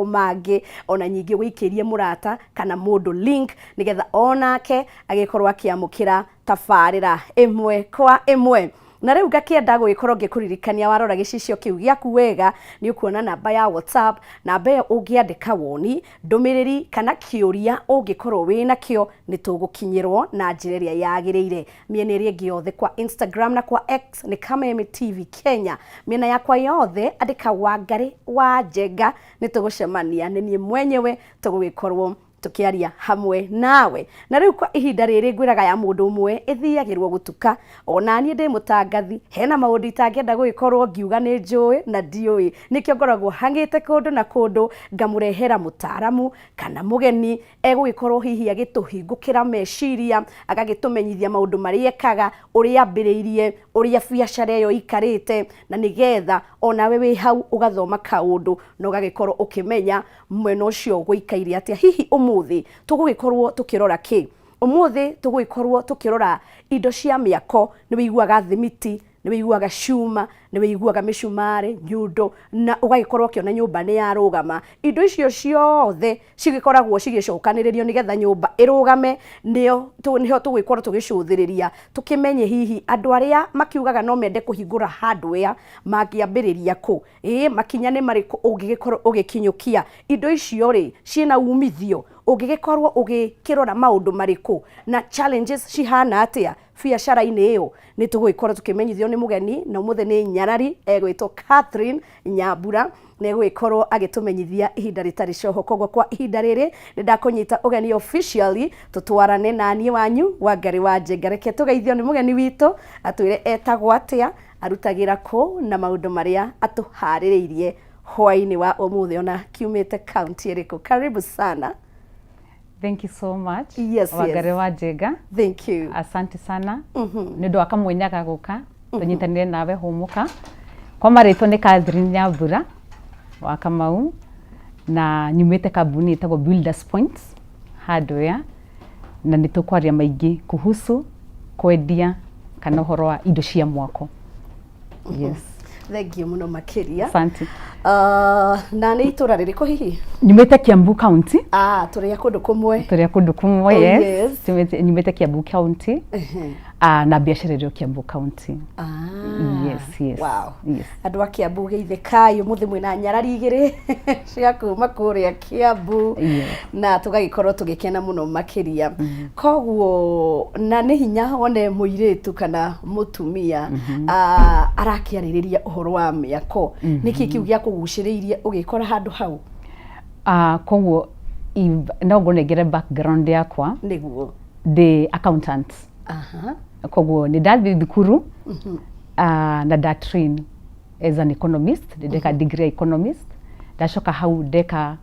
Mangĩ ona nyingĩ wĩikĩrie mũrata kana mũndũ link nĩgetha onake agĩkorwo akĩamũkĩra tabarĩra ĩmwe kwa ĩmwe. Na rĩu ngakĩenda gũgĩkorwo ngĩkũririkania, warora gĩcicio kĩu gĩaku wega nĩ ũkuona namba ya WhatsApp. Namba ĩyo ũngĩandĩka woni, ndũmĩrĩri kana kĩũria ũngĩkorwo wĩ nakĩo, nĩ tũgũkinyĩrwo na njĩra ĩrĩa yagĩrĩire. Mĩena ĩrĩa ĩngĩ yothe, kwa Instagram na kwa X, nĩ Kameme TV Kenya. Mĩena yakwa yothe andĩka Wangarĩ wa Njenga, nĩ tũgũcemania, nĩ niĩ mwenyewe tũgũgĩkorwo tũkĩaria hamwe nawe. Na rĩu kwa ihinda rĩrĩ ngwĩraga ya mũndũ ũmwe ĩthiagĩrwo gũtuka. Ona niĩ ndĩ mũtangathi, hena maũndũ itangĩenda gũgĩkorwo ngiuga nĩ njũĩ na ndiũĩ. Nĩkĩo ngoragwo hang'ĩte kũndũ na kũndũ ngamũrehera mũtaaramu kana mũgeni egũgĩkorwo hihi agĩtũhingũkĩra meciria, agagĩtũmenyithia maũndũ marĩa ekaga, ũrĩa ambĩrĩirie, ũrĩa biacara ĩyo ĩikarĩte, na nĩgetha onawe wĩ hau ũgathoma kaũndũ na ũgagĩkorwo ũkĩmenya mwena ũcio gũikaire atĩa. Hihi ũmũthĩ tũgũgĩkorwo tũkĩrora kĩ? Ũmũthĩ tũgũgĩkorwo tũkĩrora indo cia mĩako. Nĩ wĩiguaga thimiti, nĩ wĩiguaga cuma, nĩ wĩiguaga mĩcumarĩ, nyundo, na ũgagĩkorwo ũkĩona nyũmba nĩ yarũgama. Indo icio ciothe cigĩkoragwo cigĩcokanĩrĩrio nĩgetha nyũmba ĩrũgame, nĩyo nĩho tũgũgĩkorwo tũgĩcũthĩrĩria tũkĩmenye hihi andũ arĩa makiugaga no mende kũhingũra hardware mangĩambĩrĩria kũ, ĩĩ makinya nĩ marĩkũ ũngĩgĩkorwo ũgĩkinyũkia. Indo icio rĩ, ciĩna umithio? Ũngĩgĩkorwo ũgĩkĩrora maũndũ marĩkũ na challenges cihana atĩa biacara-inĩ ĩyo? Nĩ tũgũgĩkorwo tũkĩmenyithio nĩ mũgeni, na ũmũthĩ nĩ nyarari egwĩtwo Catherine Nyambura, nĩ egũgĩkorwo agĩtũmenyithia ihinda rĩtarĩ coho. Koguo kwa ihinda rĩrĩ nĩ ndakũnyita ũgeni officially, tũtwarane na niĩ wanyu Wangarĩ wa Njenga. Reke tũgeithio nĩ mũgeni witũ, atwĩre etagwo atĩa, arutagĩra kũ, na maũndũ marĩa atũharĩrĩirie hwaĩ-inĩ wa ũmũthĩ, ona kiumĩte kaunti ĩrĩkũ. Karibu sana. Thank you so much. Yes. Wangari wa Njenga. Thank you. Asante sana. Nĩ ũndũ wa kamwenya ga gũka tũnyitanĩre nawe hũmũka. Kwa marĩtwa nĩ Catherine Nyambura wa Kamau, na nyumĩte kambuni ĩtagwo Builders Point Hardware, na nĩ tũkwaria maingĩ kuhusu kwendia kana ũhoro wa indo cia mwako. Yes. Thank you mũno makĩria. Asante. Na nĩ itũra rĩrĩkũ hihi? Nyumĩte Kiambu County. Ah, tũrĩ a kũndũ kũmwe. Tũrĩ a kũndũ kũmwe. Oh, yes. Yes. Nyumĩte Kiambu County. Ah, na biacara ĩrĩ o Kiambu County. Ah. Yes. Wow. Yes. Andũ a Kiambu, geithĩkai. Ũmũthĩ mwĩna nyarari igĩrĩ cia kuma kũrĩa Kiambu. Na tũgagĩkorwo tũgĩkena mũno makĩria. Koguo na nĩ hinya wone mũirĩtu kana mũtumia arakĩarĩrĩria ũhoro wa mĩako. Nĩkĩ kĩu gĩa kũgucĩrĩirie ũgĩkora handũ hau? Ah, koguo no ngũnengere background yakwa. Nĩguo. Ndĩ accountant. Koguo nĩ ndathiĩ thukuru na nda train as an economist, ndeka degree ya economist, ndacoka hau ndeka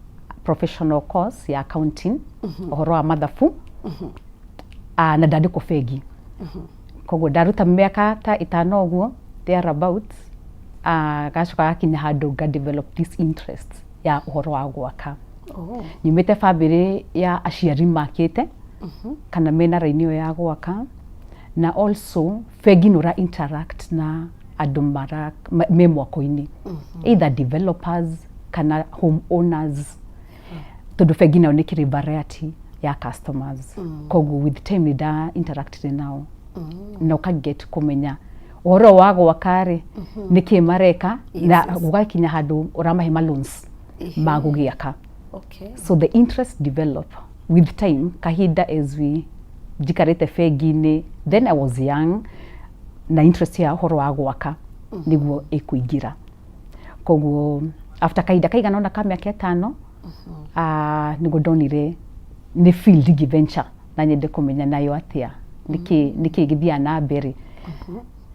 professional course ya accounting, ũhoro wa mathabu, na ndandĩkwo bengi. Koguo ndaruta mĩaka ta 5 ũguo thereabout, gacoka gakinya handũ nga develop this interest ya ũhoro wa gwaka. Nyumĩte bamĩrĩ ya aciari makĩte kana mena raini ĩyo ya gwaka, na also bengi nĩ ũra interact na andũ mara me mwako-inĩ, either developers kana home owners, tondũ bengi nayo nĩ kĩrĩ variety ya customers. Koguo with time nĩ nda interacted nao na ũkaget kũmenya ũhoro wa gwaka rĩ, nĩkĩ mareka, na gũgakinya handũ ũramahe ma loans ma gũgĩaka. So the interest develop with time, kahinda as we njikarĩte bengi-inĩ. Then I was young na interest ya ũhoro wa gwaka nĩguo ĩkũingĩra. Koguo after kahinda kaigana ũna ka mĩaka 5, nĩguo ndonire nĩ field ingĩ venture na nyende kũmenya nayo atĩa, nĩkĩ gĩthiaga na mbere.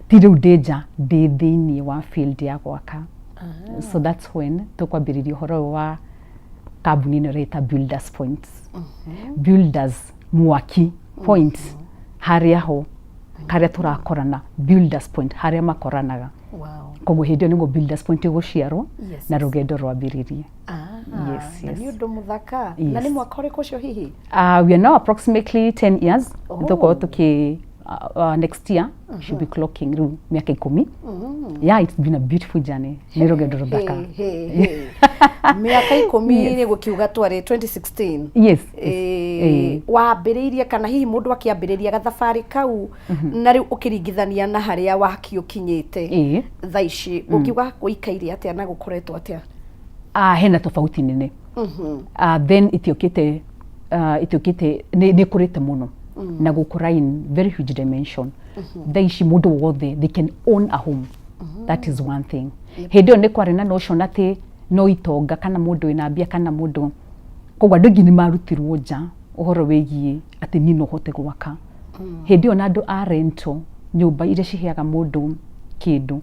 Ti rĩu ndĩ nja, ndĩ thĩiniĩ wa field ya gwaka. So that's when tũkwambĩrĩria ũhoro ũyũ wa kambuni ĩno ĩreta Builders Point. Builders, mwaki, point, harĩa ho harĩa tũrakorana, Builders Point, harĩa makoranaga. Koguo hĩndĩ ĩyo nĩguo Builders Point ĩgũciarwo na rũgendo rwambĩrĩrie. Ah, Yes, na yes. nĩ ũndũ mũthaka. Yes. Na nĩ mwaka ũrĩkũ ũcio hihi? We are now approximately 10 years. Tũkorwo tũkĩ Next year she'll be clocking rĩu mĩaka 10. Yeah, it's been a beautiful journey, nĩ rũgendo rũthaka. Hey, hey, hey. Mĩaka 10 nĩ gũkiuga twarĩ 2016. Yes. Wambĩrĩirie kana hihi mũndũ akĩambĩrĩria gathabarĩ kau na rĩu ũkĩringithania na harĩa waki ũkinyĩte thaa ici, ũngiuga gũikaire atĩa na gũkoretwo atĩa? Hena tofauti nene. Then itiokĩte nĩ ĩkũrĩte mũno na gũkũra in very huge dimension. Thaa ici mũndũ wothe, they can own a home. That is one thing. Hĩndĩ ĩyo nĩ kwarĩ na notion atĩ no itonga kana mũndũ wĩna mbia kana mũndũ, koguo andũ aingĩ nĩ marutirwo nja ũhoro wĩgiĩ atĩ niĩ no hote gwaka. Hĩndĩ ĩyo na andũ a rental, nyũmba iria ciheaga mũndũ kĩndũ,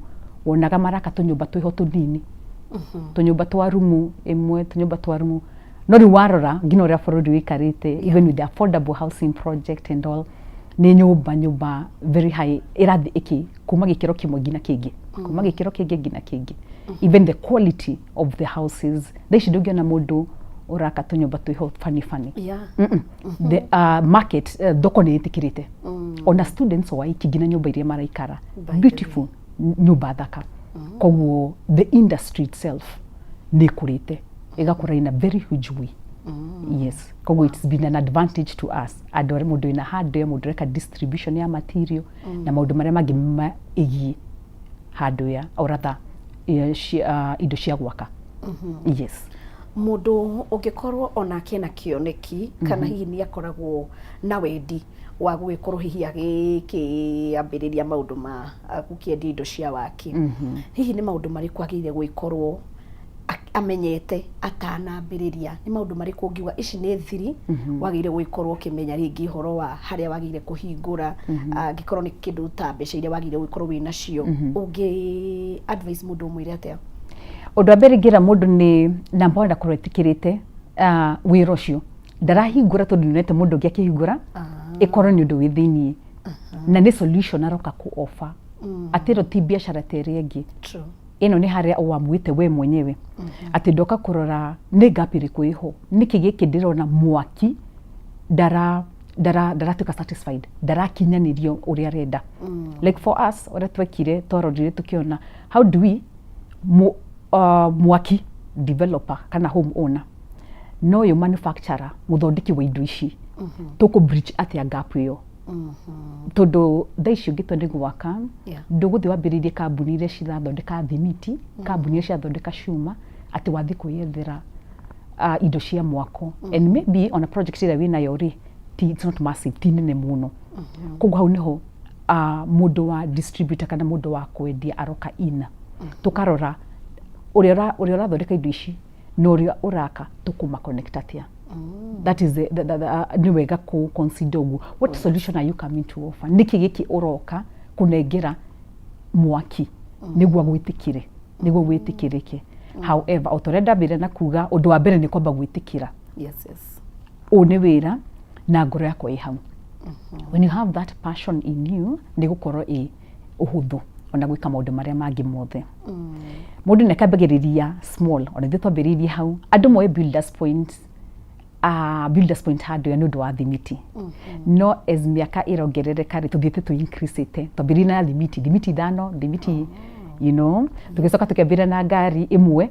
wonaga maraka tũnyũmba twĩho tũnini, tũnyũmba twa rumu ĩmwe, tũnyũmba twa rumu. No rĩu warora nginya ũrĩa bũrũri ũikarĩte, even with the affordable housing project and all, nĩ nyũmba very high ĩrathiĩ ĩkĩ kuma gĩkĩro kĩmwe nginya kĩngĩ, kuma gĩkĩro kĩngĩ nginya kĩngĩ. Even the quality of the houses, thaa ici ndũngĩona mũndũ ũraka tũnyũmba twĩho bani bani. The market, thoko nĩ ĩtĩkĩrĩte ona students o aiki nginya nyũmba iria maraikara. By the Beautiful nyũmba thaka. Koguo the industry itself nĩ ĩkũrĩte, ĩgakũra in a very huge way. Yes, koguo it's been an advantage to us andũ arĩa, mũndũ wĩna hardware, mũndũ ũreka distribution ya material na maũndũ marĩa mangĩ ĩgiĩ hardware or rather indo cia gwaka. Yes. Mũndũ ũngĩkorwo onake na kĩoneki kana hihi nĩ akoragwo na wendi wa gũgĩkorwo hihi agĩkĩambĩrĩria maũndũ ma gũkĩendia indo cia waki, hihi nĩ maũndũ marĩkũ agĩrĩire gũgĩkorwo amenyete atanambĩrĩria? Nĩ maũndũ marĩkũ ũngiuga ici nĩ thiri wagĩrĩire gũgĩkorwo ũkĩmenya, rĩngĩ ũhoro wa harĩa wagĩrĩire kũhingũra, angĩkorwo nĩ kĩndũ ta mbeca iria wagĩrĩire gũgĩkorwo wĩ nacio? Ũngĩ advice mũndũ ũmwĩre atĩa? Ũndũ wa mbere ingĩra mũndũ nĩ number one, akorwo etĩkĩrĩte wĩra ũcio. Ndarahingũra tondũ nĩonete mũndũ ũngĩ akĩhingũra, ĩkorwo nĩ ũndũ wĩ thĩiniĩ na nĩ solution aroka ku offer, atĩ ĩno ti biacara ta ĩrĩa ĩngĩ. Ĩno nĩ harĩa ũamuĩte we mwenyewe atĩ ndoka kũrora nĩ gap ĩrĩkũ ĩho, nĩkĩ gĩkĩ ndĩrona mwaki ndara ndara ndaratuĩka satisfied, ndarakinyanĩrio ũrĩa arenda. Like for us, ũrĩa twekire, twarorire tũkĩona how do we mwaki developer kana home owner no ũyũ manufacturer, mũthondeki wa indo ici, tũkũ bridge atĩa gap ĩyo? Tondũ thaa ici ũngĩtua nĩ gwaka, ndũgũthiĩ wambĩrĩrie kambuni iria cirathondeka thimiti, kambuni iria cirathondeka cuma, atĩ wathiĩ kwĩyethera indo cia mwako, and maybe ona project ĩrĩa wĩnayo rĩ, ti, it's not massive, ti nene mũno. Koguo hau nĩho mũndũ wa distributor kana mũndũ wa kwendia aroka in, tũkarora ũrĩa ũrathondeka indo ici na ũrĩa ũraka tũkũma connect atĩa. That is the nĩ wega kũ consider ũguo, what solution are you coming to offer? Nĩkĩ gĩkĩ ũroka kũnengera mwaki nĩguo agwĩtĩkĩre, nĩguo wĩtĩkĩrĩke? However, o ta ũrĩa ndambĩrĩria na kuga, ũndũ wa mbere nĩ kwamba gwĩtĩkĩra ũũ nĩ wĩra na ngoro yakwa ĩ hau. When you have that passion in you, nĩ gũkorwo ĩ ũhũthũ ona gwĩka maũndũ marĩa mangĩ mothe. Mũndũ nĩ akambagĩrĩria small, ona ithuĩ twambĩrĩirie hau. Andũ moĩ Builders Point, Builders Point Hardware nĩ ũndũ wa thimiti, no as mĩaka ĩrongerereka rĩ, tũthiĩte tũ increase ĩte. Twambĩrĩirie na thimiti 5, thimiti, tũgĩcoka tũkĩambĩrĩria na ngari ĩmwe,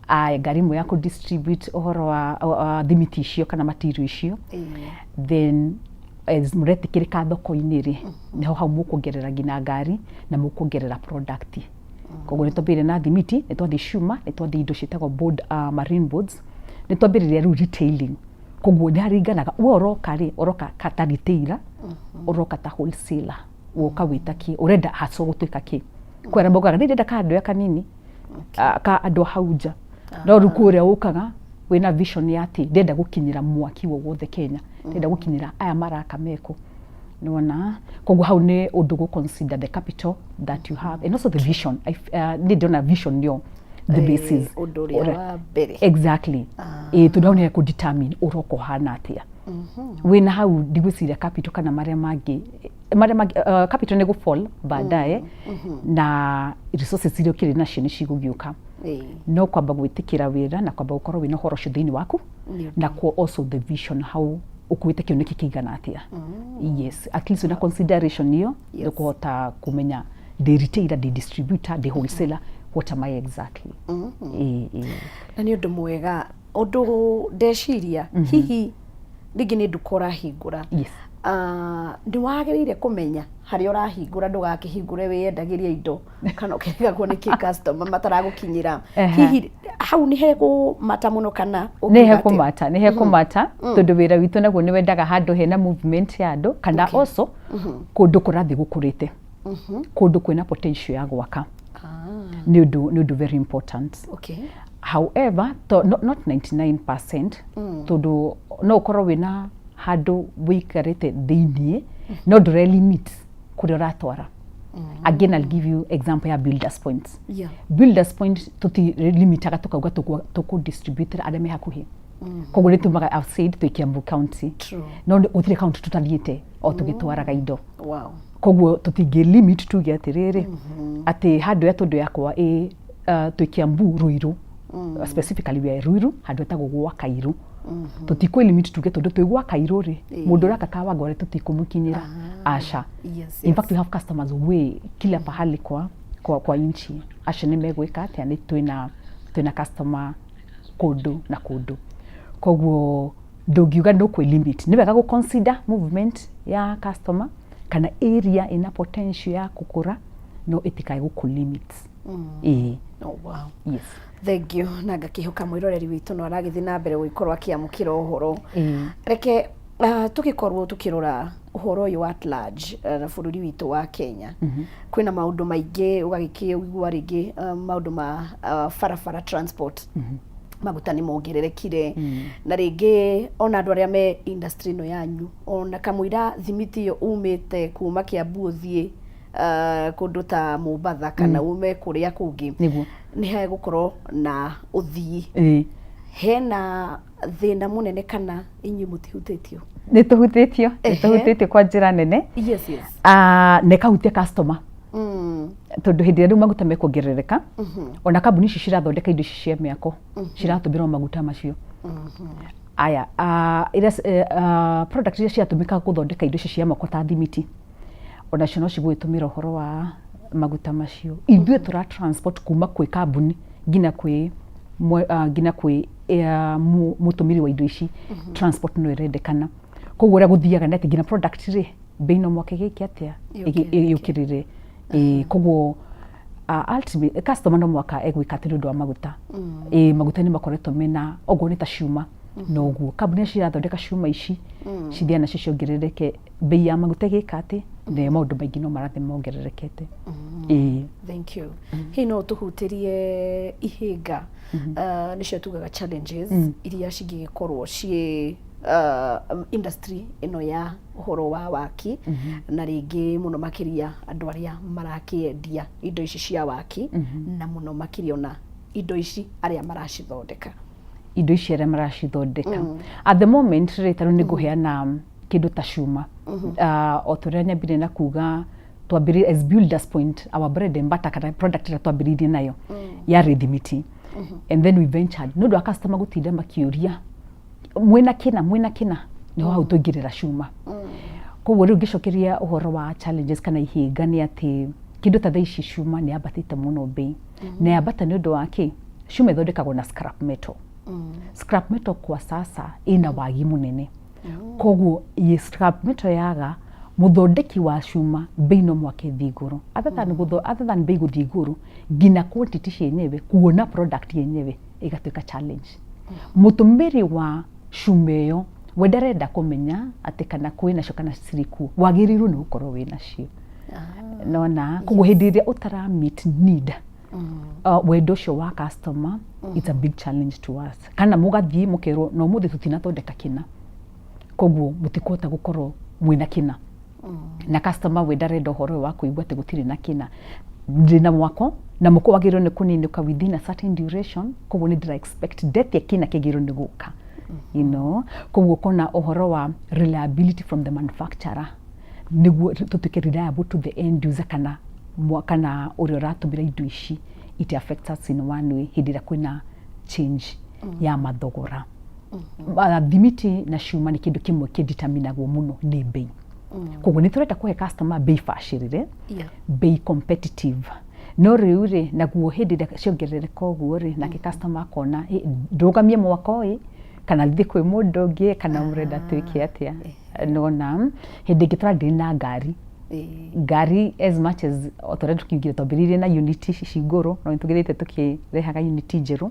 aya ngari ĩmwe ya kũ distribute ũhoro wa thimiti icio kana material icio. Then as mũretĩkĩrĩka thoko-inĩ rĩ, nĩho hau mũkuongerera nginya ngari na mũkuongerera product. Koguo nĩ twambĩrĩria na thimiti, nĩ twathiĩ cuma, nĩ twathiĩ indo ciĩtagwo board, marine boards, nĩ twambĩrĩria rĩu retailing. Koguo nĩ haringanaga we ũroka rĩ, ũroka ta retailer, ũroka ta wholesaler, woka wĩta kĩ, ũrenda haswa gũtuĩka kĩ? Kwĩ arĩa maugaga nĩ ndĩrenda kandũ kanini ka andũ a hau nja, no rĩu kwĩ ũrĩa ũkaga wĩna vision ya atĩ ndĩrenda gũkinyĩra mwaki wothe Kenya, ndĩrenda gũkinyĩra aya maraka meko nĩwona. Koguo hau nĩ ũndũ gũ consider the capital that you have and also the vision. Nĩ ndĩrona vision nĩyo the basis. Ũndũ ũrĩa wa mbere. Exactly, ĩ tondũ hau nĩ kũ determine ũroka ũhana atĩa wĩna hau. Ndigwĩciria capital kana marĩa mangĩ, capital nĩ gũ fall baadaye na resources iria ũkĩrĩ nacio nĩ cigũgĩũka, no kwamba gwĩtĩkĩra wĩra na kwamba gũkorwo wĩna ũhoro ũcio thĩinĩ waku Nĩ ũndũ. Na kwa also the vision how Ũkuĩte kĩoneki kĩigana atĩa? Yes, at least wĩna consideration ĩyo, nĩũkũhota kũmenya ndĩ retailer, ndĩ distributor, ndĩ wholesaler, what am I exactly? Ĩĩ, ĩĩ. Na nĩ ũndũ mwega. Ũndũ ndeciria, hihi rĩngĩ nĩ nduka ũrahingũra, ah, nĩ wagĩrĩire kũmenya harĩa ũrahingũra, ndũgakĩhingũre wĩyendagĩria indo kana ũkĩrigagwo nĩkĩ customer mataragũkinyĩra. Hihi hau nĩ hekũmata mũno kana Nĩ ũngiuga atĩa? Hekũmata, nĩ hekũmata, tondũ wĩra witũ naguo nĩ wendaga handũ hena movement ya andũ, kana also kũndũ kũrathiĩ gũkũrĩte, kũndũ kwĩna potential ya gwaka. Nĩ ũndũ very important. However, not 99%, tondũ no ũkorwo wĩna handũ wĩikarĩte thĩiniĩ no ndũre limit kũrĩa ũratwara. Again, I'll give you example ya Builders Point. Builders Point tũtilimitaga tũkauga tũkũ distribute arĩa me hakuhĩ, koguo nĩ tumaga, I've said twĩ Kiambu County, no gũtirĩ county tũtathiĩte o tũgĩtwaraga indo. Koguo tũtingĩ limit tuge atĩrĩrĩ, atĩ handũ ya tondũ yakwa ĩ twĩ Kiambu Ruiru, specifically we are Ruiru, handũ hetagwo gwa Kairu. Tũtikwĩ limit tuge tondũ twĩ gwa Kairu rĩ, mũndũ ũraka Kawangware tũtikũmũkinyĩra, aca. In fact, we have customers way kila pahali kwa nchi. Acio nĩ megwĩka atĩa? Nĩ twĩna customer kũndũ na kũndũ, koguo ndũngiuga no kwĩ limit. Nĩ wega gũ consider movement ya customer kana area ĩna potential ya gũkũra, no ĩtikae gũkũ limit, ĩĩ. Oh, wow. Yes. Thank you, na ngakĩhoka mwĩroreri witũ no aragĩthiĩ na mbere gũgĩkorwo akĩamũkĩra ũhoro. Reke tũgĩkorwo tũkĩrora ũhoro ũyũ at large, na bũrũri witũ wa Kenya kwĩna maũndũ maingĩ, ũgagĩkĩigua rĩngĩ maũndũ ma barabara, transport, maguta nĩ mongererekire, na rĩngĩ ona andũ arĩa me industry ĩno yanyu, ona kamũira thimiti ĩyo umĩte kuma Kiambu ũthiĩ kũndũ ta Mombatha kana ume kũrĩa kũngĩ, nĩ hegũkorwo na ũthii, hena thĩna mũnene, kana inyuĩ mũtihutĩtio? Nĩ tũhutĩtio, nĩ tũhutĩtio kwa njĩra nene. Ah, na ĩkahutia customer, tondũ hĩndĩ ĩrĩa rĩu maguta mekuongerereka, ona kambuni ici cirathondeka indo ici cia mĩako ciratũmĩra o maguta macio aya. Iria product iria ciratũmĩka gũthondeka indo ici cia moko ta thimiti, onacio no cigũgĩtũmĩra ũhoro wa maguta macio. Ithuĩ tũra transport kuma kwĩ kambuni nginya kwĩ mũtũmĩri wa indo ici, transport no ĩrendekana. Koguo ũrĩa gũthiaga nĩ atĩ nginya product rĩ, bei no mwaka ĩgĩke atĩa? Yũkĩrĩrĩke. Yũkĩrĩre. Ĩĩ, koguo ultimate customer no mwaka egwĩka atĩ nĩ ũndũ wa maguta. Ĩĩ, maguta nĩ makoretwo mena, okorwo nĩ ta cuma, noguo kambuni iria cirathondeka cuma ici cithiaga nacio ciongerereke, bei ya maguta ĩgĩka atĩ, nayo maũndũ maingĩ no marathiĩ mongererekete, ĩĩ. Thank you. Hihi no ũtũhutĩrie ihĩnga, nĩcio tugaga challenges, iria cingĩgĩkorwo ciĩ industry ĩno ya ũhoro wa waki, na rĩngĩ mũno makĩria andũ arĩa marakĩendia indo ici cia waki, na mũno makĩria ona indo ici arĩa maracithondeka? Indo ici arĩa maracithondeka at the moment rĩ, tarĩu nĩ ngũheana kĩndũ ta cuma. O ta ũrĩa nyambire na kuga, twambĩrĩrie as Builders Point, our bread and butter kana product ĩrĩa twambĩrĩirie nayo yarĩ thimiti, and then we ventured nĩ ũndũ wa customer gũtinda makĩũria mwĩna kĩna, mwĩna kĩna, nĩho hau tũingĩrĩra cuma. Koguo rĩu ngĩcokeria ũhoro wa challenges kana ihĩnga, nĩ atĩ kĩndũ ta thaa ici cuma nĩ yambatĩte mũno bei. Na yambata nĩ ũndũ wa kĩ? Cuma ĩthondekagwo na scrap metal. Scrap metal kwa sasa ĩna wagi mũnene, koguo ĩ scrap metal yaga, mũthondeki wa cuma bei no mwaka ĩthiĩ igũrũ. Other than bei gũthiĩ igũrũ, nginya quantity cienyewe, kuona product yenyewe ĩgatuĩka challenge. Mũtũmĩri wa cuma ĩyo we ndarenda kũmenya atĩ kana kwĩ nacio kana cirĩ kuo, wagĩrĩirwo nĩ gũkorwo wĩ nacio nona. Koguo hĩndĩ ĩrĩa ũtara meet need, wendo ũcio wa customer, it's a big challenge to us, kana mũgathiĩ mũkerwo no mũthĩ tũtinathondeka kĩna, koguo mũtikũhota gũkorwo mwĩna kĩna. Na customer we ndarenda ũhoro ũyũ wa kũigua atĩ gũtirĩ na kĩna, ndĩna mwako na mũko wagĩrĩirwo nĩ kũninũka within a certain duration, koguo nĩ ndĩra expect ndetia kĩna kĩagĩrĩirwo nĩ gũka. Koguo ũkona ũhoro wa reliability from the manufacturer, nĩguo tũtuĩke reliable to the end user kana ũrĩa ũratũmĩra indo ici, it affects us in one way hĩndĩ ĩrĩa kwĩna change ya mathogora. Thimiti na cuma nĩ kĩndũ kĩmwe kĩnditaminagwo mũno nĩ mbei. Koguo nĩ tũrenda kũhe customer mbei bacĩrĩre, bei competitive. No rĩu rĩ, naguo hĩndĩ ĩrĩa ciongerereka ũguo rĩ, nake customer akona "Ĩ, ndũgamie mwaka ũyũ kana thiĩ kwĩ mũndũ ũngĩ kana mũrenda twĩke atĩa." Nona hĩndĩ ĩngĩ tũra deal na ngari. Ngari as much as o ta ũrĩa tũkiugire twambĩrĩirie na unit ici ci ngũrũ, no nĩ tũgĩthiĩte tũkĩrehaga unit njerũ,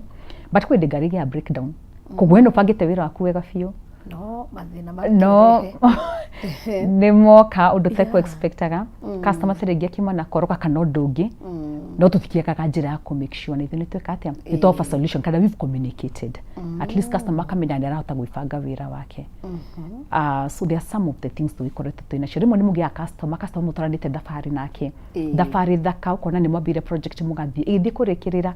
but kwĩ hĩndĩ ngari ĩgĩaga breakdown. Koguo we nĩ ũbangĩte wĩra waku wega biũ, no mathĩna no makĩrehe. Nĩ moka ũndũ ũtekũ expectaga, customer ta rĩngĩ akiuma na koroka kana ũndũ ũngĩ, no tũtikĩagaga njĩra ya kũ make sure na ithuĩ nĩ tweka atĩa, nĩ twa offer solution kana we've communicated, at least customer akamenya nĩ arahota gwĩbanga wĩra wake. So there are some of the things tũgĩkoretwo twĩ nacio. Rĩmwe nĩ mũgĩaga customer mũtwaranĩte thabarĩ nake, thabarĩ thaka, ũkona nĩ mwambire project, mũgathiĩ ĩgĩthiĩ kũrĩkĩrĩra,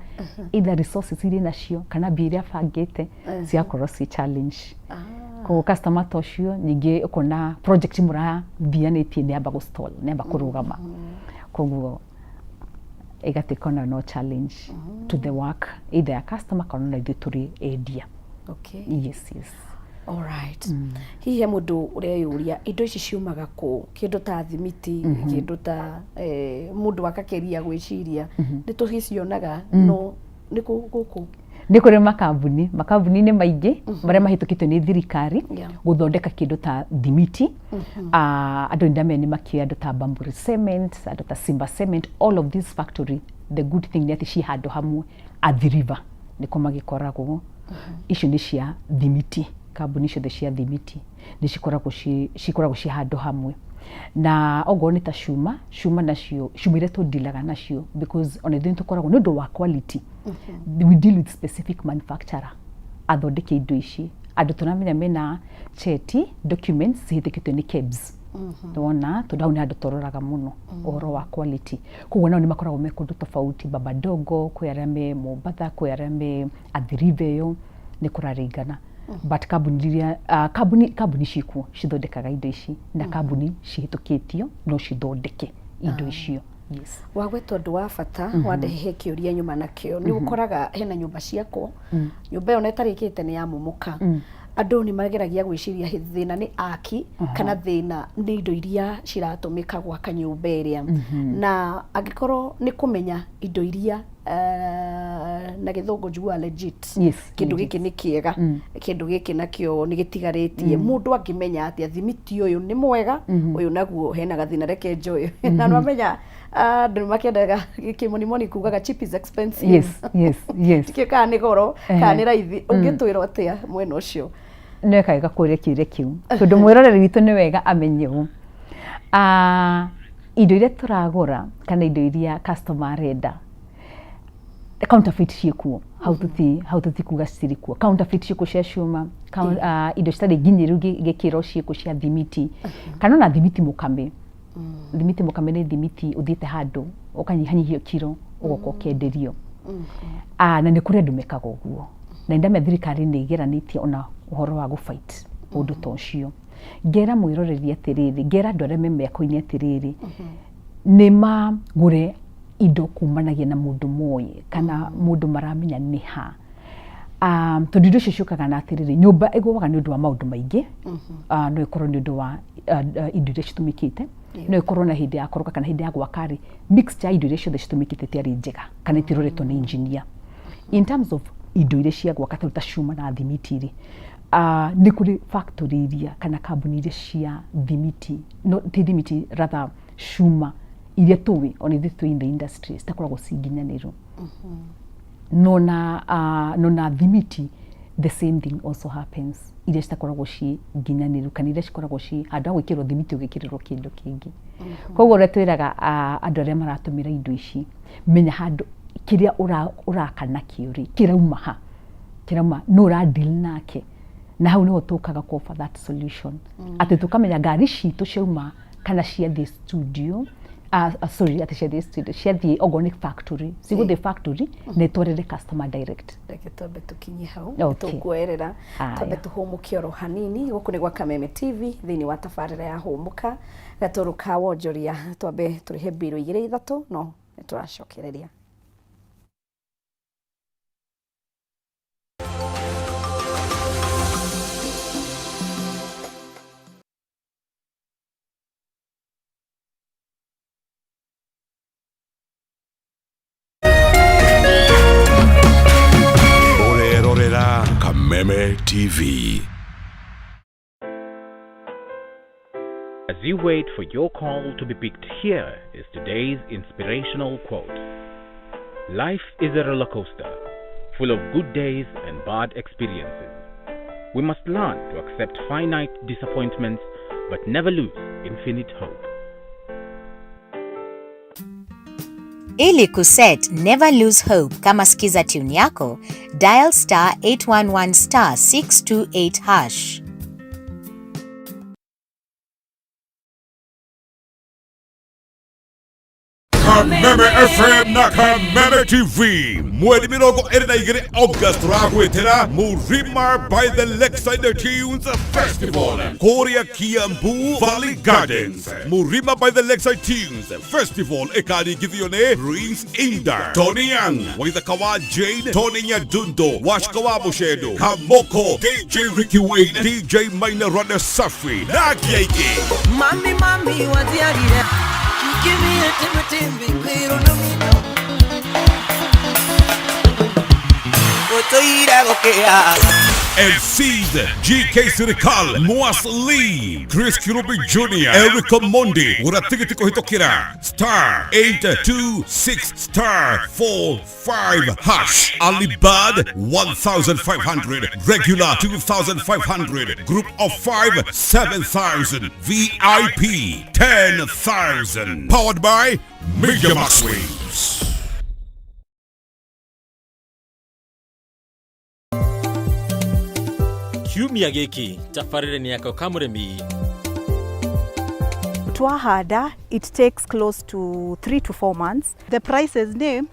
either resources iria nacio kana mbia iria abangĩte cigakorwo ci challenge. Koguo customer ta ũcio ningĩ ũkona project mũrathianĩtie nĩ yamba gũ stall, nĩ yamba kũrũgama, koguo ĩgatuĩka ona no challenge to the work either ya customer kana ona ithuĩ tũrĩ endia. Yes. Alright. Hihi he mũndũ ũreyũria indo ici ciumaga kũ? Kĩndũ ta thimiti, kĩndũ ta mũndũ akageria gwĩciria nĩ tũgĩcionaga, no nĩ kũ gũkũ? Nĩ kũrĩ makambuni-inĩ maingĩ marĩa mahĩtũkĩtio nĩ thirikari gũthondeka kĩndũ ta thimiti. Andũ nĩ ndamenya nĩ makĩoĩ andũ ta Bamburi Cement, andũ ta Simba Cement, all of these factory. The good thing nĩ atĩ ci handũ hamwe, Athi River nĩko magĩkoragwo. Icio nĩ cia thimiti. Kambuni ciothe cia thimiti nĩ cikoragwo ci handũ hamwe. Na okorwo nĩ ta cuma, cuma nacio, cuma iria tũndilaga nacio, because ona ithuĩ nĩ tũkoragwo nĩ ũndũ wa quality, we deal with specific manufacturer athondeke indo ici, andũ tũramenya mena cheti, documents cihĩtũkĩtio nĩ KEBS. Wona tondũ hau nĩ handũ tũroraga mũno ũhoro wa quality. Koguo nao nĩ makoragwo me kũndũ tofauti, Babadogo, kwĩ arĩa me Mombatha, kwĩ arĩa me Athi River, ĩyo nĩ kũraringana. But kambuni iria kambuni ciĩkuo cithondekaga indo ici na kambuni cihĩtũkĩtio no cithondeke indo icio, yes. Wagweta ũndũ wa bata, wandehe kĩũria nyuma nakĩo. Nĩ ũkoraga hena nyũmba ciakwo, nyũmba ĩyo na ĩtarĩkĩte nĩ yamomoka. Andũ nĩ mageragia gwĩciria thĩna nĩ aki kana thĩna nĩ indo iria ciratũmĩka gwaka nyũmba ĩrĩa. Na angĩkorwo nĩ kũmenya indo iria na gĩthũngũ njiguaga legit, kĩndũ legit. Gĩkĩ nĩ kĩega, kĩndũ gĩkĩ nakĩo nĩ gĩtigarĩtie. Mũndũ angĩmenya atĩa thimiti ũyũ nĩ mwega, ũyũ naguo hena gathĩna, reke njoe? Na nĩwamenya andũ nĩ makĩendaga kĩmonimoni kugaga cheap is expensive. Tikĩũĩ kana nĩ goro kana nĩ raithi. Ũngĩtwĩra atĩa mwena ũcio? Nĩ wega kũria kĩũria kĩu tondũ mwĩroreri witũ nĩ wega amenye ũũ. Indo iria tũragũra kana indo iria customer arenda, counterfeit ciĩkuo hau, hau tũtikuga citirĩ kuo. Counterfeit ciĩkuo cia cuma, indo citarĩ nginyĩru gĩkĩro ciĩkuo cia thimiti, kana ona thimiti mũkame. Thimiti mũkame nĩ thimiti ũthiĩte handũ ũkanyihanyihio kiro ũgoka ũkenderio. Na nĩ kũrĩ andũ mekaga ũguo, na nĩndamenya thirikari nĩ ĩgeranĩtie ona ũhoro wa gũfight ũndũ ta ũcio. Ngera mwĩroreri atĩrĩrĩ, ngera andũ arĩa me mĩako-inĩ atĩrĩrĩ, nĩ magũre indo kumanagia na mũndũ moĩ kana mũndũ maramenya nĩ ha, tondũ indo icio ciũkaga na atĩrĩrĩ, nyũmba ĩgũaga nĩ ũndũ wa maũndũ maingĩ. No ĩkorwo nĩ ũndũ wa indo iria citũmĩkĩte, no ĩkorwo na hĩndĩ ya koroga kana hĩndĩ ya gwaka rĩ, mixture ya indo iria ciothe citũmĩkĩte itiarĩ njega kana itiroretwo nĩ engineer in terms of indo iria cia gwaka ta cuma na thimiti rĩ. Nĩ kũrĩ factory iria kana kambuni iria cia thimiti, no ti thimiti, rather cuma, iria tũĩ ona ithuĩ twĩ in the industry citakoragwo ci nginyanĩru. No na thimiti the same thing also happens, iria citakoragwo ci nginyanĩru kana iria cikoragwo ci handũ ha gwĩkĩrwo thimiti ũgĩkĩrĩrwo kĩndũ kĩngĩ. Koguo ũrĩa twĩraga andũ arĩa maratũmĩra indo ici, menya handũ kĩrĩa ũraka nakĩo rĩ, kĩrauma ha, kĩrauma no ũra deal nake. Na hau nĩho tũkaga ku offer that solution, atĩ tũkamenya ngari citũ ciauma kana ciathiĩ studio, sorry, atĩ ciathiĩ studio, ciathiĩ okorwo nĩ factory, cigũthiĩ factory na ĩtwarĩre customer direct. Reke twambe tũkinye hau. Okay. Tũkuoerera. Aya. Twambe tũhũmũke oro hanini. Gũkũ nĩ gwa Kameme TV thĩinĩ wa tabarĩra ya Hũmũka, gatũrũ ka wonjoria. Twambe tũrĩhe mbirũ igĩrĩ ithatũ, no nĩ tũracokereria. TV. As you wait for your call to be picked, here is today's inspirational quote. Life is a roller coaster, full of good days and bad experiences. We must learn to accept finite disappointments, but never lose infinite hope. Ili kuset Never Lose Hope kama skiza tune yako, dial star 811 star 628 hash. Kameme FM na Kameme TV mweri 22 August tũragwĩtĩra Murima by the Lakeside Tunes Festival kũrĩa Kiambu Valley Gardens. Murima by the Lakeside Tunes Festival ĩkaringithio nĩ Prince Inda, Tony Young, Waithaka wa Jane, Tony Nyadundo, Washka wa Mũcendo, Kamoko, DJ Ricky Wayne, DJ Maina Rada Safi na angĩ aingĩ. Mami, mami, watiarire. You give me a timmy timmy, pero no me no. Otoira gokea. MCs GK Sirikal, Moas Lee, Chris Kirubi Jr., Eric Mondi, gũra tigiti kũhĩtũkĩra star 826 star 45 hash. Alibad 1500, regular 2500, group of 5 7000, VIP 10000. Powered by Media Max Waves. Kiumia gĩkĩ tabarĩra nĩ yako kamũrĩmi. Twahanda, it takes close to 3 to 4 months. The prices nĩ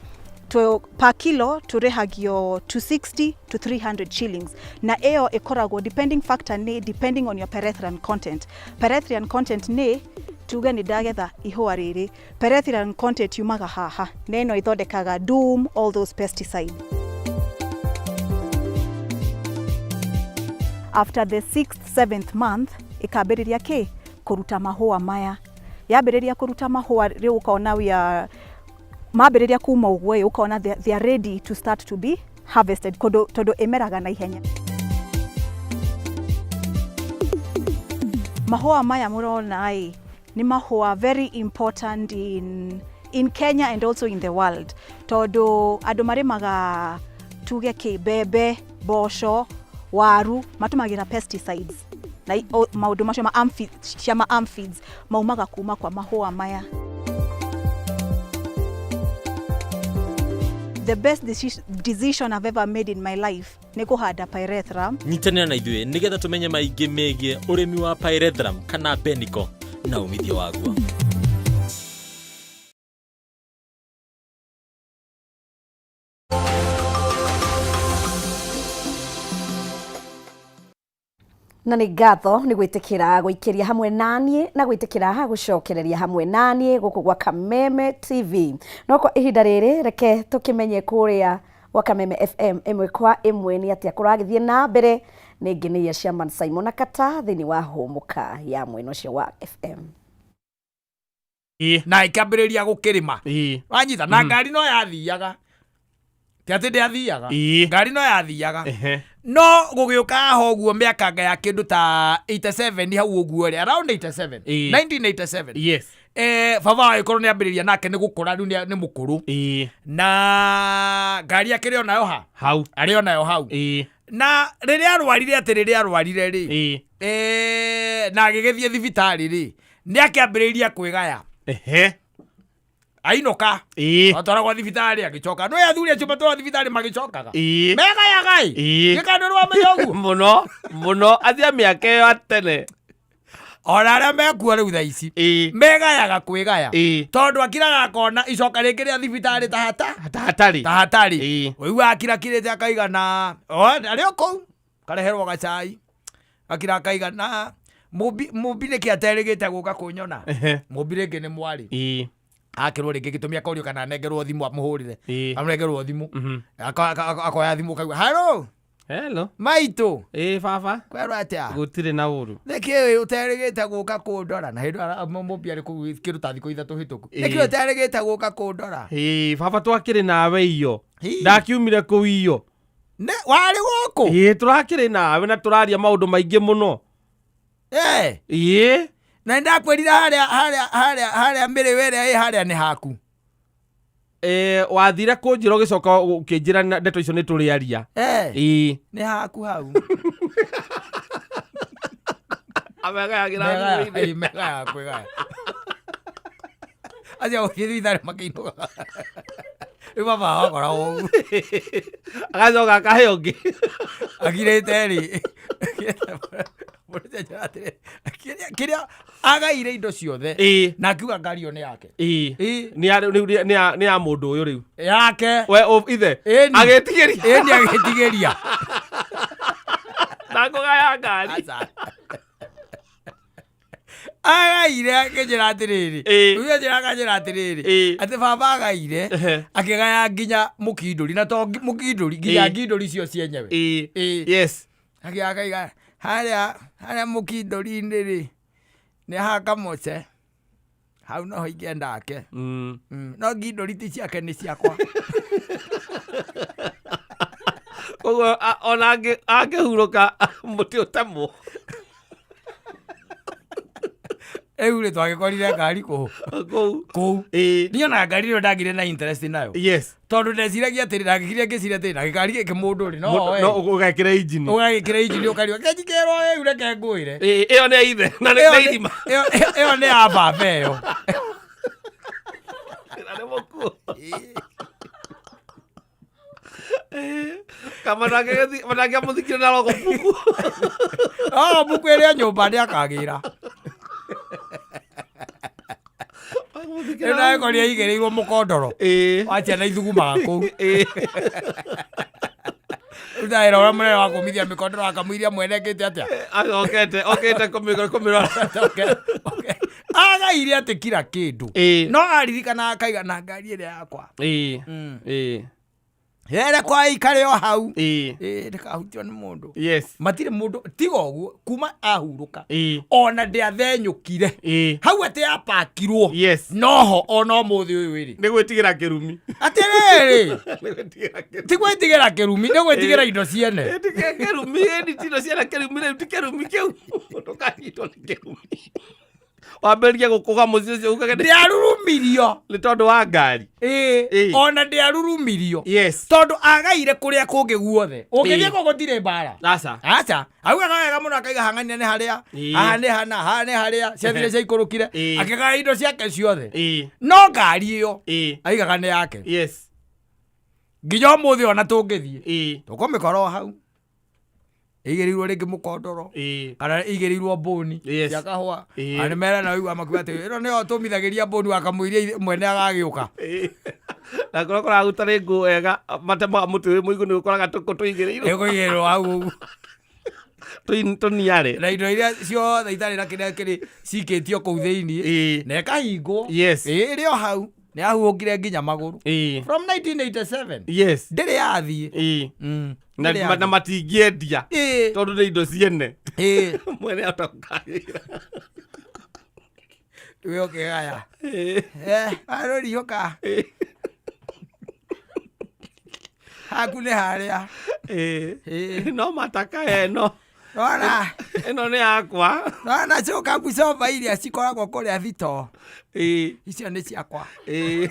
to, per kilo turehagio 260 to 300 shillings, na ĩyo ĩkoragwo depending factor nĩ depending on your pyrethrum content. Pyrethrum content nĩ tuge nĩ ndagetha ihũa rĩrĩ, pyrethrum content yumaga haha na ĩno ĩthondekaga Doom, all those pesticides. After the sixth, seventh month ĩkambĩrĩria kĩ kũruta mahũa maya. Yambĩrĩria kũruta mahũa rĩu ũkona we are mambĩrĩria kuma ũguo ĩ, ũkona they are ready to start to be harvested tondũ ĩmeraga na ihenya. Mahũa maya mũrona ĩ nĩ mahũa very important in Kenya and also in the world, tondũ andũ marĩmaga tuge kĩ mbembe, mboco, waru, matũmagĩra pesticides na maũndũ macio ma amphids, cia ma amphids maumaga kuma kwa mahũa maya. The best decision I've ever made in my life nĩ kũhanda pyrethrum. Nyitanĩra na ithuĩ nĩgetha tũmenye maingĩ megiĩ ũrĩmi wa pyrethrum kana beniko na umithio waguo. Na nĩ ngatho nĩ gwĩtĩkĩra gũikĩria hamwe naniĩ na gwĩtĩkĩra gũcokereria hamwe naniĩ gũkũ gwa Kameme TV. No kwa ihinda rĩrĩ reke tũkĩmenye kũrĩa gwa Kameme FM ĩmwe kwa ĩmwe nĩ atĩa kũragĩthiĩ na mbere. Nĩ ngeneire Chairman Simon Akata thĩinĩ wa hũmũka ya mwena ũcio wa FM. Na ĩkĩambĩrĩria gũkĩrĩma. Wanyita na ngari no yathiaga, ti atĩ ndĩathiaga, ngari no yathiaga, no gũgĩũka ho ũguo mĩakanga ya kĩndũ ta 87 hau ũguo rĩ, around 87, 1987. Yes. Baba agĩkorwo nĩ ambĩrĩria nake nĩ gũkũra rĩu nĩ mũkũrũ. Na ngari akĩrĩ onayo ha hau, arĩ onayo hau. Na rĩrĩa arwarire, atĩ rĩrĩa arwarire rĩ, na agĩgĩthiĩ thibitarĩ rĩ, nĩ akĩambĩrĩirie kwĩgaya. Ainũka atwaragwo thibitarĩ agĩcoka. No athuri acio matwaragwo thibitarĩ magĩcokaga megayaga ĩ gĩkandũ rwamenya ũguo mũno mũno acia mĩaka ĩyo atene ona arĩa mekuo rĩu thaa ici megayaga kwĩgaya tondũ akiraga akona icoka rĩngĩ rĩa thibitarĩ ta hata ta hatarĩ ta hatarĩ ũigua akirakirĩte akaigana arĩ o kũu kareherwo gacai akira akaigana mũmbi nĩkĩ aterĩgĩte gũka kũnyona mũmbi rĩngĩ nĩ mwarĩ akĩrwo rĩngĩ gĩtũmi akorio kana anengerwo thimũ amũhũrĩre amũnengerwo thimũ akoya thimũ kaigua haro. Hello. Maitũ. Baba. Kwerwo atĩa? Gũtirĩ na ũru. Nĩkĩ ũterĩgĩte gũka kũndora? Na hĩndĩ mũmbi arĩ kũu kĩndũ ta thikũ 3 hĩtũku. Nĩkĩ ũterĩgĩte gũka kũndora? Baba twakĩrĩ nawe iyo. Ndakiumire kũu iyo. Ne warĩ gũkũ? Ĩĩ, tũrakĩrĩ nawe na tũraria maũndũ maingĩ mũno. Eh. Ĩĩ. Na nĩndakwĩrire harĩa harĩa harĩa harĩa mĩrĩo ĩrĩa ĩ harĩa nĩ haku. Eh, wathire kũnjĩra ũgĩcoka ũkĩnjĩra na ndeto icio nĩ tũrĩaria. Eh. Ĩĩ. Nĩ haku hau. Amegayagĩra Megaya, thimũ-inĩ. ĩĩ, megaya kwĩgaya. Acio gũthiĩ thibitarĩ makĩinũka. Rĩu baba wakoragwo ũguo. Agacoka akahe ũngĩ. Akirĩte rĩ. Kĩrĩa agaire indo ciothe. Ĩĩ. Na akiuga ngari ĩyo nĩ yake. Ĩĩ. Ĩĩ. Nĩ ya rĩu nĩ ya nĩ ya mũndũ ũyũ rĩu. Yake. We ithe. Ĩni. Agĩtigĩria. Ĩni agĩtigĩria. Ndakũgaya ngari. Aca. Agaire akĩnjĩra atĩrĩrĩ. Ĩĩ. Rĩu anjĩra akanjĩra atĩrĩrĩ. Ĩĩ. Atĩ baba agaire Ehe. akĩgaya nginya mũkindũri na to mũkindũri nginya Ĩĩ. ngindũri cio cienyewe. Ĩĩ. Ĩĩ. Yes. Akĩoya akaiga harĩa harĩa mũkindũri-inĩ rĩ nĩ hakamoce hau noho ingĩenda ake. No ngindũri ti ciake nĩ ciakwa. Koguo ona angĩhurũka mũtĩ ũtemwo. Rĩu rĩ twagĩkorire ngari kũu. Kũu. Kũu. Ĩĩ. Niĩ ona ngari ĩyo ndagire na interest nayo. Yes. Tondũ ndeciragia atĩrĩ ndagĩkire ngĩciria atĩrĩ na gĩkari gĩkĩ mũndũ rĩ no oe. No ũgekĩra injini. Ũgagĩkĩra injini ũkariũa kĩnjikĩrwo ĩu reke ngwĩre. Ĩĩ, ĩyo nĩ ya ithe na nĩ Ĩyo nĩ nĩ- irima. Ĩyo nĩ ya baba ĩyo. Na nĩ mũkuũ. Kama manake amũthikire na rogo buku. Oh, buku ĩrĩa nyũmba nĩ akagĩra. Rĩu ndagĩkorire aigĩrĩirwo mũkondoro. Ĩĩ. Wa ciana ithugumaga kũu. Ĩĩ. Rĩu ndagĩra ũrĩa mũnene wa kũmithia mĩkondoro akamũiria mwene ekĩte atĩa. Agokete okete kũmĩrora. Agaire atĩ kira kĩndũ. Ĩĩ. No aririkana akaiga na ngari ĩrĩa yakwa. Ĩĩ. Ĩĩ. Here kwa ikare o hau. Ĩĩ. Ĩĩ ndĩkahutio nĩ mũndũ. Yes. Matirĩ mũndũ tiga ũguo kuma ahurũka. Ĩĩ. Ona ndĩathenyũkire. Ĩĩ. Hau atĩ yapakirwo. Yes. Noho ona ũmũthĩ ũyũ ĩrĩ. Nĩ gwĩtigĩra kĩrumi. Atĩrĩrĩ. Nĩ gwĩtigĩra kĩrumi. Ti gwĩtigĩra kĩrumi nĩ gwĩtigĩra indo ciene. Ĩĩ, kĩrumi ĩni tino ciana kĩrumi rĩu ti kĩrumi kĩu. Ndũkanyitwo nĩ kĩrumi. Wambĩrĩrie gũkũga mũciĩ ũcio ukage Ndĩarurumirio. nĩ tondũ wa ngari. Ĩĩ. Ĩĩ. Ona ndĩarurumirio. Yes. Tondũ agaire kũrĩa kũngĩ guothe. Ũngĩthiĩ Ĩĩ. kũu gũtirĩ mbara. Aca. Aca. Augaga wega mũno akaiga hang'ania nĩ harĩa. Ĩĩ. Haha nĩ hana, haha nĩ harĩa. Ciathire ciaikũrũkire. Ĩĩ. Akĩgaya indo ciake ciothe. Ĩĩ. No ngari ĩyo Ĩĩ. aigaga nĩ yake. Yes. Nginya ũmũthĩ ona tũngĩthiĩ. Ĩĩ. Tũkũmĩkora o hau. Ĩigĩrĩirwo rĩngĩ mũkondoro. Ĩĩ. Kana ĩigĩrĩirwo mbũni Yes. cia kahũa. Ĩĩ. Na nĩmerana ũigua makiuga atĩ ĩno nĩyo tũmithagĩria mbũni wakamũiria mwene agagĩũka. Ĩĩ. Na kũrĩa kũraruta rĩ ngũ wega matemaga mũtĩ wĩ mũigũ nĩ ũkoraga tũkũ tũigĩrĩirwo. Ĩkũigĩrĩrwo hau ũguo. Tũniare. Na indo iria ciothe itarĩ na kĩrĩa kĩrĩ cikĩtio kũu thĩiniĩ. Ĩĩ. Na ĩkahingwo. Yes. Ĩĩ ĩrĩ o hau. Nĩ yahuhũkire nginya magũrũ. Ĩĩ. From 1987. Yes. Ndĩrĩ yathiĩ. Ĩĩ. Na Ndĩrĩ yathiĩ. na matingĩendia. Ĩĩ. Tondũ nĩ indo ciene. Ĩĩ. Mwene atokagĩra. We ũkĩgaya. Ĩĩ. Eh, arũriũka. Haku nĩ harĩa. Ĩĩ. No mataka ĩno. Nona. Ĩno nĩ yakwa. Nona coka bucoba iria cikoragwo kũrĩa thitoo. Ĩĩ. Icio nĩ ciakwa. Ĩĩ.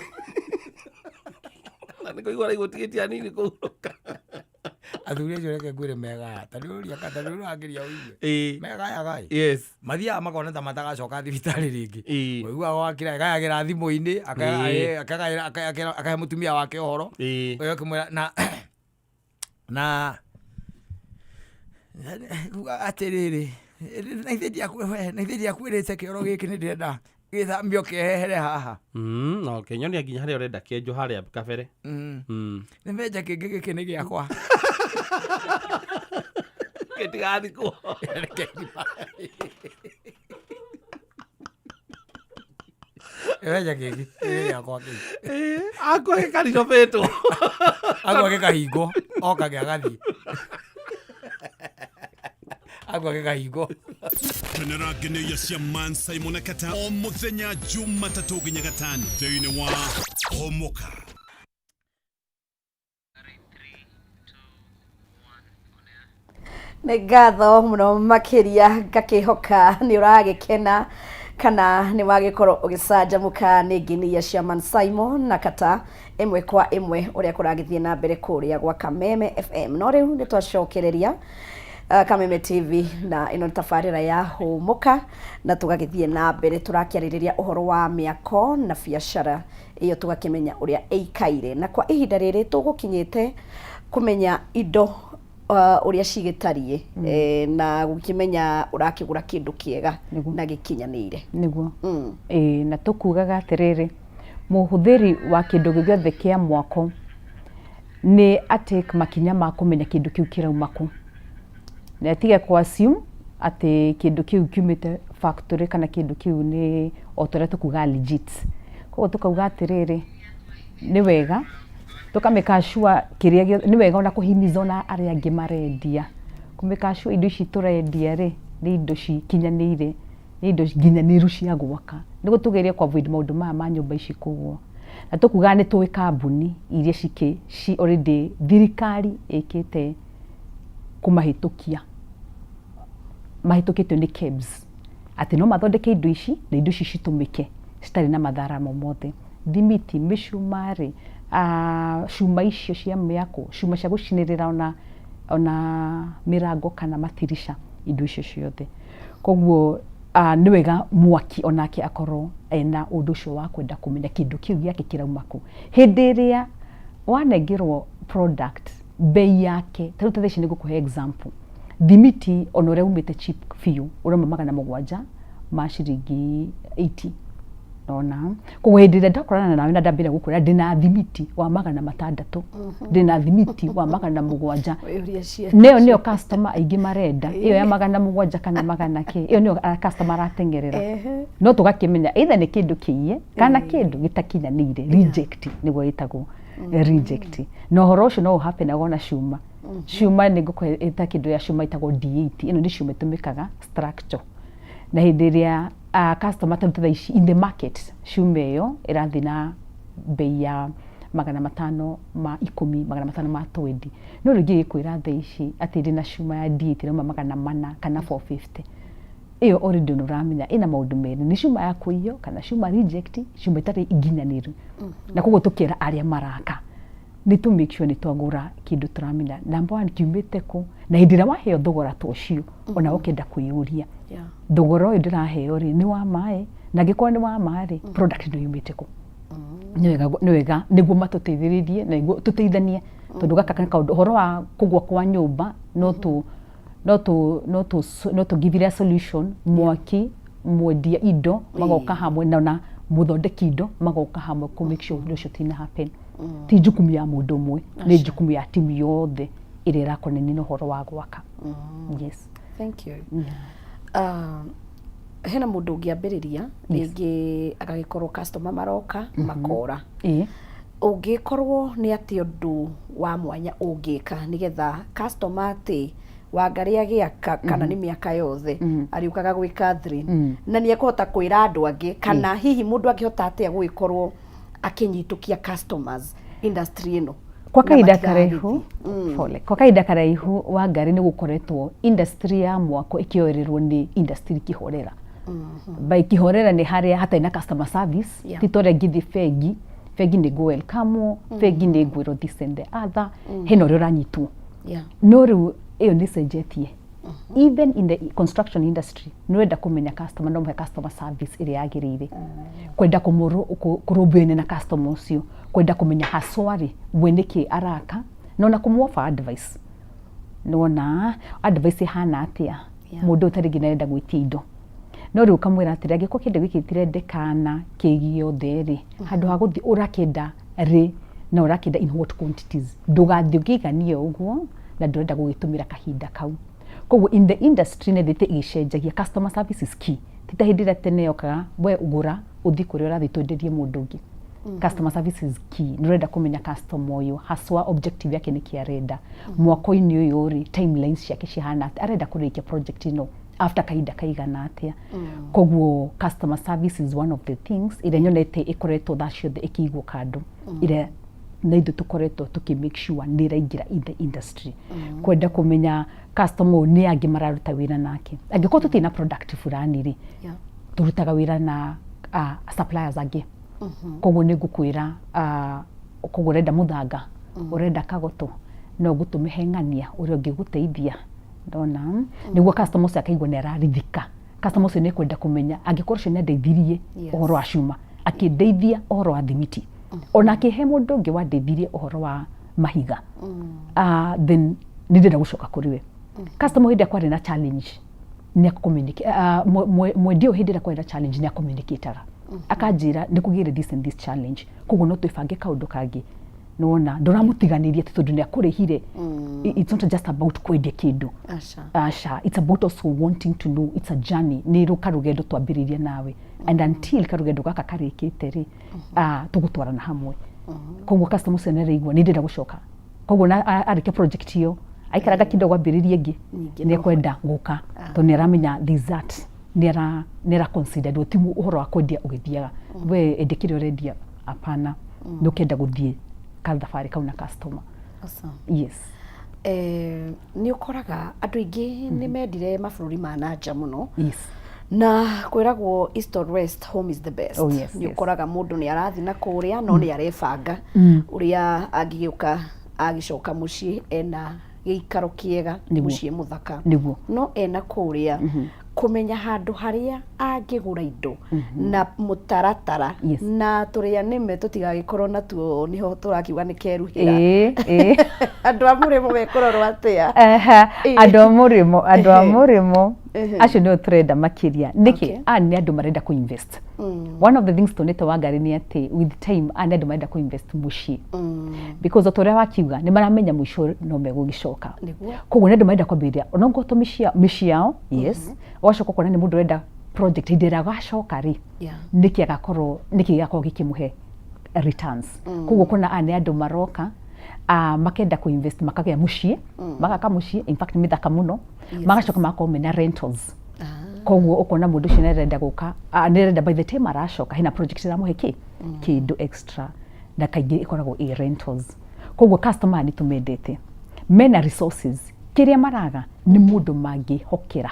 Na nĩ kũigua raigua ũtigĩtie hanini kũhurũka. Athuri acio reke ngwĩre megaya. Ta rĩu ta rĩu ũrangĩria ũigue. Ĩĩ. Megayaga ĩ. Yes. Mathiaga makona ta matagacoka thibitarĩ rĩngĩ. Ĩĩ. Ũiguaga wakĩra agayagĩra thimũ-inĩ, Ĩĩ. akagaĩra akahe mũtumia wake ũhoro. Ĩĩ. Ũyũ akĩmwĩra na na kuga atĩrĩrĩ na ithe ndiakwĩrĩte kĩoro gĩkĩ nĩ ndĩrenda gĩthambio kĩehere haha. No kĩnyonia nginya harĩa ũrenda kĩenjwo harĩa kabere. Nĩ menja kĩngĩ gĩkĩ nĩ gĩakwa. Gĩtigathikwo. Menja kĩngĩ nĩ gĩakwa kĩu. Akwa gĩkarinobĩtwo. Akwa gĩkahingwo oka gĩagathiĩ. Akwa gĩkahingwo. Kenera ngeneia cia Man Simon Kata o muthenya Jumatatũ nginya gatano thĩinĩ wa Homoka. Nĩ ngatho mũno makĩria, ngakĩhoka nĩ ũragĩkena kana nĩ wagĩkorwo ũgĩcanjamũka nĩ nginia cia Man Simon na kata ĩmwe kwa ĩmwe ũrĩa kũragĩthiĩ na mbere kũrĩa gwa Kameme FM. No rĩu nĩ twacokereria Kameme TV, na ĩno nĩ tabarĩra ya Hũmũka, na tũgagĩthiĩ na mbere tũrakĩarĩrĩria ũhoro wa mĩako na biacara ĩyo, tũgakĩmenya ũrĩa ĩikaire, na kwa ihinda rĩrĩ tũgũkinyĩte kũmenya indo ũrĩa cigĩtariĩ na gũkĩmenya ũrakĩgũra kĩndũ kĩega na gĩkinyanĩire. Nĩguo. Ĩĩ, na tũkugaga atĩrĩrĩ, mũhũthĩri wa kĩndũ gĩothe kĩa mwako nĩ atake makinya ma kũmenya kĩndũ kĩu kĩrauma kũ, na atige kũ assume atĩ kĩndũ kĩu kiumĩte factory kana kĩndũ kĩu nĩ o ta ũrĩa tũkugaga legit. Koguo tũkauga atĩrĩrĩ, nĩ wega tũkamĩka sure kĩrĩa gĩothe, nĩ wega ona kũhimiza ona arĩa angĩ marendia, kũmĩka sure indo ici tũrendia rĩ, nĩ indo cikinyanĩire, nĩ indo nginyanĩru cia gwaka, nĩguo tũgerie kũ avoid maũndũ maya ma nyũmba ici kũgũa. Na tũkugaga nĩ tũĩ kambuni iria cikĩ ci already thirikari ĩkĩte kũmahĩtũkia, mahĩtũkĩtio nĩ KEBS atĩ no mathondeke indo ici na indo ici citũmĩke citarĩ na mathara mo mothe. Thimiti, mĩcumarĩ, cuma icio cia mĩako, cuma cia gũcinĩrĩra ona mĩrango kana matirica, indo icio ciothe. Koguo nĩ wega mwaki onake akorwo ena ũndũ ũcio wa kwenda kũmenya kĩndũ kĩu gĩake kĩrauma kũ. Hĩndĩ ĩrĩa wanengerwo product bei yake, ta rĩu ta thaa ici nĩ ngũkũhe example, thimiti ona ũrĩa umĩte cheap biũ ũrauma 700 ma ciringi 80, nona. Koguo hĩndĩ ĩrĩa ndakorana nawe na ndambĩrĩria gũkwĩra ndĩna thimiti wa 600, ndĩna thimiti wa 700, nĩyo nĩyo customer aingĩ marenda, ĩyo ya 700 kana magana kĩ, ĩyo nĩyo customer arateng'erera. No tũgakĩmenya either nĩ kĩndũ kĩiye kana kĩndũ gĩtakinyanĩire, reject nĩguo ĩtagwo, reject. Na ũhoro ũcio no ũhappenaga ona cuma. Cuma nĩ ngũkũhe ĩta kĩndũ ya cuma ĩtagwo D8, ĩno nĩ cuma ĩtũmĩkaga structure, na hĩndĩ ĩrĩa customer ta thaa ici in the market cuma ĩyo ĩrathiĩ na bei ya 510, 520, no rĩu ingĩgĩkwĩra thaa ici atĩ ndĩna cuma ya D8 ĩrauma 400 kana 450, ĩyo already nĩ ũramenya ĩna maũndũ merĩ, nĩ cuma ya kũiywo kana cuma reject, cuma ĩtarĩ nginyanĩru. Na koguo tũkera arĩa maraka nĩ tũ make sure nĩ twagũra kĩndũ tũramenya number one kiumĩte kũ, na hĩndĩ ĩrĩa waheo thogora ta ũcio, ona ũkenda kwĩyũria, thogora ũyũ ndĩraheo rĩ, nĩ wa maĩ? Na angĩkorwo nĩ wa ma rĩ, product ĩno yumĩte kũ? Nĩ wega, nĩ wega nĩguo matũteithĩrĩrie na nĩguo tũteithanie, tondũ gaka nĩ kaũndũ, ũhoro wa kũgũa kwa nyũmba, no tũ give a solution. Mwaki, mwendia indo magoka hamwe na mũthondeki indo magoka hamwe kũ make sure ũndũ ũcio tina happen. Ti jukumu ya mũndũ ũmwe, nĩ jukumu ya timu yothe ĩrĩa ĩrakonania na ũhoro wa gwaka. Yes. Thank you. Hena mũndũ ũngĩambĩrĩria rĩngĩ agagĩkorwo customer maroka makora, ũngĩkorwo nĩ atĩ ũndũ wa mwanya ũngĩka nĩgetha customer atĩ Wangarĩ agĩaka kana nĩ mĩaka yothe arĩũkaga gwĩ Catherine na nĩ ekũhota kwĩra andũ angĩ, kana hihi mũndũ angĩhota atĩa gũgĩkorwo akĩnyitũkia customers industry ĩno Kwa na kahinda matigagĩthiĩ? karaihu, pole, kwa kahinda karaihu Wangarĩ, nĩ gũkoretwo industry ya mwako ĩkĩoererwo nĩ industry kĩhorera. By kĩhorera nĩ harĩa hatarĩ na customer service. Ti ta ũrĩa ngĩthiĩ bengi, bengi nĩ ngũ welcome, bengi nĩ ngwĩrwo this and the other, hena ũrĩa ũranyitwo. No rĩu ĩyo nĩ ĩcenjetie. Even in the construction industry nĩ ũrenda kũmenya customer, no mũhe customer service ĩrĩa yagĩrĩire, kwenda kũrũmbũyania na customer ũcio, kwenda kũmenya haswa rĩ we nĩkĩ araka, na ona kũmũ advice, nĩwona advice ĩhana atĩa. Mũndũ ũyũ ta rĩngĩ nĩarenda gwĩtia indo, no rĩu ũkamwĩra atĩrĩ, angĩkorwo kĩndũ gĩkĩ gĩtirendekana kĩ gĩothe rĩ, handũ ha gũthiĩ ũrakĩenda rĩ na ũrakĩenda in what quantities, ndũgathiĩ ũkĩiganie ũguo na ndũrenda gũgĩtũmĩra kahinda kau. Koguo in the industry nĩ ĩthiĩte ĩgĩcenjagia. Customer service is key. Ti ta hĩndĩ ĩrĩa tene yokaga, we gũra ũthiĩ kũrĩa ũrathiĩ twenderie mũndũ ũngĩ. Customer service is key. Nĩ ũrenda kũmenya customer ũyũ haswa objective yake nĩkĩ arenda mwako-inĩ ũyũ rĩ, timelines ciake cihana atĩa, arenda kũrĩkia project ĩno after kahinda kaigana atĩa. Koguo customer service is one of the things ĩrĩa nyonete ĩkoretwo thaa ciothe ĩkĩigwo kando, ĩrĩa na ithuĩ tũkoretwo tũkĩ make sure nĩ ĩraingĩra in the industry. Kwenda kũmenya customer ũyũ nĩ angĩ mararuta wĩra nake. Angĩkorwo tũtirĩ na product fulani rĩ, tũrutaga wĩra na suppliers angĩ. Koguo nĩ ngũkwĩra, koguo ũrenda mũthanga, ũrenda kagoto, no ngũtũme he ng'ania ũrĩa ũngĩgũteithia. Ndona nĩguo customer ũcio akaigua nĩ ararithika. Customer ũcio nĩ ekwenda kũmenya angĩkorwo ũcio nĩ andeithirie ũhoro wa cuma, akĩndeithia ũhoro wa thimiti, ona akĩhe mũndũ ũngĩ wandeithirie ũhoro wa mahiga, then nĩ ndĩrenda gũcoka kũrĩ we. Customer hĩndĩ ĩrĩa kwarĩ na challenge nĩ mwendia ũyũ hĩndĩ ĩrĩa kwarĩ na challenge nĩ acommunicataga, akanjĩra nĩ kũgĩire this and this challenge, koguo no twĩbange kaũndũ kangĩ. Nĩwona ndũramũtiganĩria atĩ tondũ nĩ akũrĩhire. It's not just about kwendia kĩndũ. Aca. Aca, it's about also wanting to know it's a journey, nĩ karũgendo twambĩrĩirie nawe, and until karũgendo gaka karĩkĩte rĩ, tũgũtwarana hamwe. Koguo customer ũcio nĩ araigua nĩ ndĩrenda gũcoka, koguo na arĩkia project ĩyo aikaraga kidogo ambĩrĩrie ĩngĩ, Ningĩ nĩ ekwenda gũka tondũ nĩ aramenya this that nĩ ara consider ti ũhoro wa kwendia ũgĩthiaga we endia kĩrĩa ũrendia, hapana, nĩ ũkenda gũthiĩ kathabarĩ kau na customer. Awesome. Yes. Nĩ ũkoraga andũ aingĩ nĩ mendire mabũrũri ma nanja mũno, na kwĩragwo east or west, home is the best. Oh, yes, Nĩ ũkoraga mũndũ nĩ arathiĩ na kũrĩa no nĩ arebanga ũrĩa angĩgĩũka agĩcoka mũciĩ ena gĩikaro kĩega, mũciĩ mũthaka, no ena kũrĩa kũmenya handũ harĩa angĩgũra indo na mũtaratara na tũrĩa nĩme tũtigagĩkorwo natuo nĩho tũrakiuga nĩ keruhĩra. Ĩĩ ĩĩ. Andũ a mũrĩmo mekũrorwo atĩa? Aha, andũ a mũrĩmo acio nĩo tũrenda makĩria. Nĩkĩ? Aya nĩ andũ marenda kũ invest. One of the things tuonete, Wangari, nĩ atĩ with time aya nĩ andũ marenda kũ invest mũciĩ, because o ta ũrĩa wakiuga, nĩ maramenya mũico no megũgĩcoka. Koguo nĩ andũ marenda kwambĩrĩria onokorwo to mĩciĩ yao, yes. Ũgacoka ũkona nĩ mũndũ ũrenda project hĩndĩ ĩrĩa agacoka rĩ, nĩkĩ agakorwo, nĩkĩ gĩgakorwo gĩkĩmũhe returns. Koguo ũkona aya nĩ andũ maroka, makenda kũ invest, makagĩa mũciĩ, magaka mũciĩ, in fact mĩthaka mũno, magacoka magakorwo mena rentals. Koguo ũkona mũndũ ũcio nĩ arenda gũka, nĩ arenda by the time aracoka hena project ĩramũhe kĩ kĩndũ extra, na kaingĩ ĩkoragwo ĩ rentals. Koguo customer nĩ tũmendete, mena resources, kĩrĩa maraga nĩ mũndũ mangĩhokera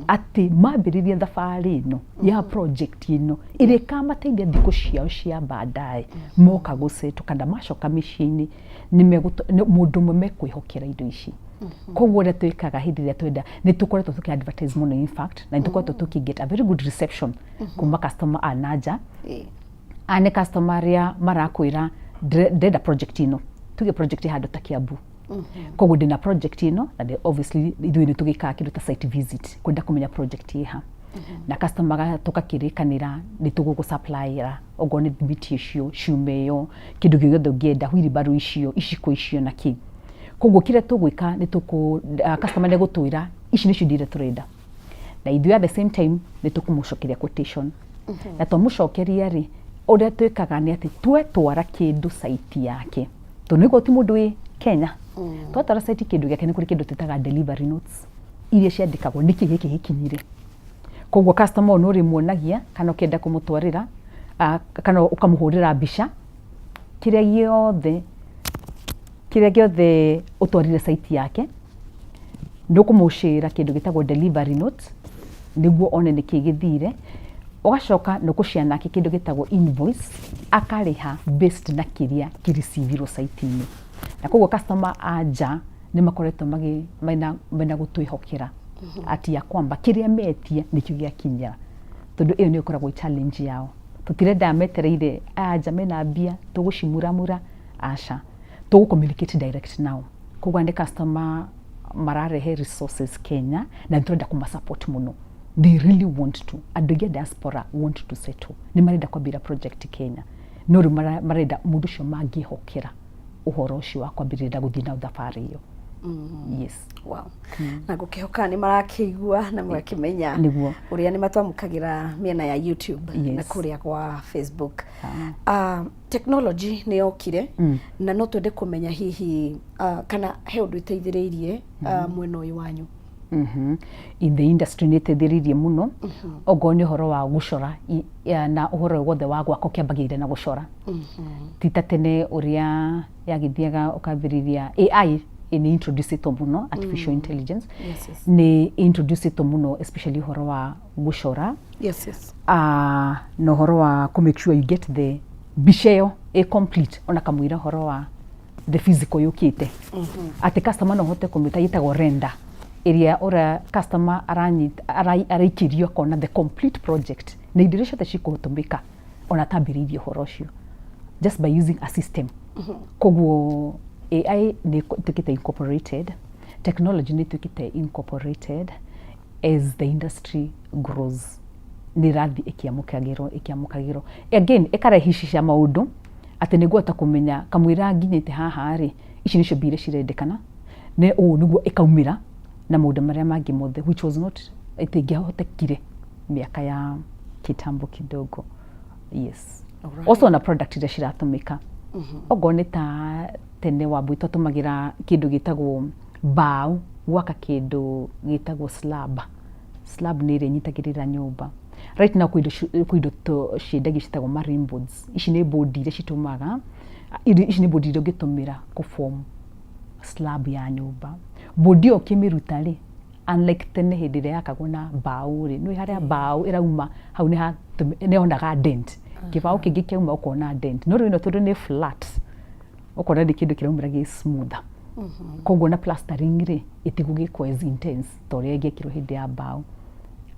atĩ mambĩrĩria thabarĩ ĩno ya project ĩno ĩrĩa ĩkamateithia thikũ ciao cia baadaye, moka gũcetwo kana macoka mĩciĩ-inĩ, nĩ mũndũ ũmwe mekwĩhokera indo ici. Koguo ũrĩa twĩkaga hĩndĩ ĩrĩa twenda, nĩ tũkoretwo tũkĩ advertise mũno, in fact, na nĩ tũkoretwo tũkĩ get a very good reception kuma customer a nanja. Aya nĩ customer arĩa marakwĩra, "Ndĩrenda project ĩno," tuge project ĩ handũ ta Kiambu, koguo ndĩna project ĩno, na obviously ithuĩ nĩ tũgĩkaga kĩndũ ta site visit kwenda kũmenya project ĩ ha, na customer tũkakĩrĩkanĩra nĩ tũgũgũ supplyĩra okorwo nĩ thimiti icio, cuma ĩyo, kĩndũ gĩothe ũngĩenda, wheelbarrow icio, iciko icio na kĩ. Koguo kĩrĩa tũgwĩka nĩ tũkũ customer nĩ egũtwĩra ici nĩcio indo iria tũrenda, na ithuĩ at the same time nĩ tũkũmũcokeria quotation. Na twamũcokeria rĩ, ũrĩa twĩkaga nĩ atĩ twetwara kĩndũ site yake, tondũ nĩguo ti mũndũ wĩ Kenya, twatwara site kĩndũ gĩake, nĩ kũrĩ kĩndũ twĩtaga delivery notes iria ciandĩkagwo nĩkĩ gĩkĩ gĩkinyire. Koguo customer ũyũ nĩ ũrĩmuonagia kana ũkĩenda kũmũtwarĩra, kana ũkamũhũrĩra mbica kĩrĩa gĩothe ũtwarire site yake, nĩ ũkũmũcĩra kĩndũ gĩtagwo delivery note nĩguo one nĩkĩ gĩthire. Ũgacoka nĩ ũkũshare nake kĩndũ gĩtagwo invoice, akarĩha based na kĩrĩa kĩrecivirwo site-inĩ. Na koguo customer a nja nĩ makoretwo mena gũtwĩhokera ati ya kwamba kĩrĩa metia nĩkĩo gĩakinyĩra, tondũ ĩyo nĩyo ĩkoragwo ĩ challenge yao. Tũtirenda metereire aya nja mena mbia tũgũcimuramura, aca, tũgũ communicate direct now. Koguo nĩ customer mararehe resources Kenya na nĩ tũrenda kũma support mũno. They really want to, andũ aingĩ a diaspora want to settle, nĩ marenda kwambĩrĩria project Kenya, no rĩu marenda mũndũ ũcio mangĩhokera ũhoro ũcio wa kwambĩrĩria gũthiĩ nao thabarĩ ĩyo, yes. Wow. Na ngũkĩhoka nĩ marakĩigua na magakĩmenya ũrĩa nĩ matwamũkagĩra mĩena ya YouTube na kũrĩa kwa Facebook. Technology nĩ yokire, na no twende kũmenya hihi kana he ũndũ ĩteithĩrĩirie mwena ũyũ wanyu. In the industry nĩ ĩteithĩrĩirie mũno. Ongorwo nĩ ũhoro wa gũcora na ũhoro ũyũ wothe wa gwaka ũkĩambagĩrĩria na gũcora, ti ta tene ũrĩa yagĩthiaga ũkambĩrĩria. AI nĩ introducĩtwo mũno, artificial intelligence nĩ introducĩtwo mũno, especially ũhoro wa gũcora na ũhoro wa kũ make sure you get the mbica ĩyo ĩ complete, ona kamũira ũhoro wa the physical yũkĩte, atĩ customer no ũhote kũmĩta ĩtagwo render, ĩrĩa ũrĩa customer aranyita araikĩrio akona the complete project na indo iria ciothe cikũtũmĩka ona atambĩrĩirie ũhoro ũcio, just by using a system. Koguo AI nĩ ĩtuĩkĩte incorporated, technology nĩ ĩtuĩkĩte incorporated. As the industry grows, nĩ ĩrathiĩ ĩkĩamũkagĩrwo again, ĩkarahicisha maũndũ, atĩ nĩ ngũhota kũmenya kamũira nginyĩte haha rĩ, ici nĩcio mbia iria cirendekana, nĩ ũũ nĩguo ĩkaumĩra na maũndũ marĩa mangĩ mothe, which was not, ĩtingĩahotekire mĩaka ya kitambo kidogo. Yes. Also na product iria ciratũmĩka, okorwo nĩ ta tene Wambui twatũmagĩra kĩndũ gĩtagwo mbaũ gwaka kĩndũ gĩtagwo slab. Slab nĩ ĩrĩa ĩnyitagĩrĩra nyũmba. Right now kwĩ indo kwĩ indo ciendagio ciĩtagwo marine boards. Ici nĩ board iria citũmaga ici nĩ board iria ũngĩtũmĩra kũ form slab ya nyũmba. Board ĩyo ũkĩmĩruta rĩ, unlike tene hĩndĩ ĩrĩa yakagwo na mbaũ rĩ, nĩ harĩa mbaũ ĩrauma hau nĩ yonaga dent, kĩbaũ kĩngĩ kĩauma ũkona dent, no rĩu ĩno tondũ nĩ flat, ũkona nĩ kĩndũ kĩraumĩra gĩ smooth. Koguo na plastering rĩ, ĩtigũgĩkwo as intense ta ũrĩa ĩngĩekirwo hĩndĩ ya mbaũ,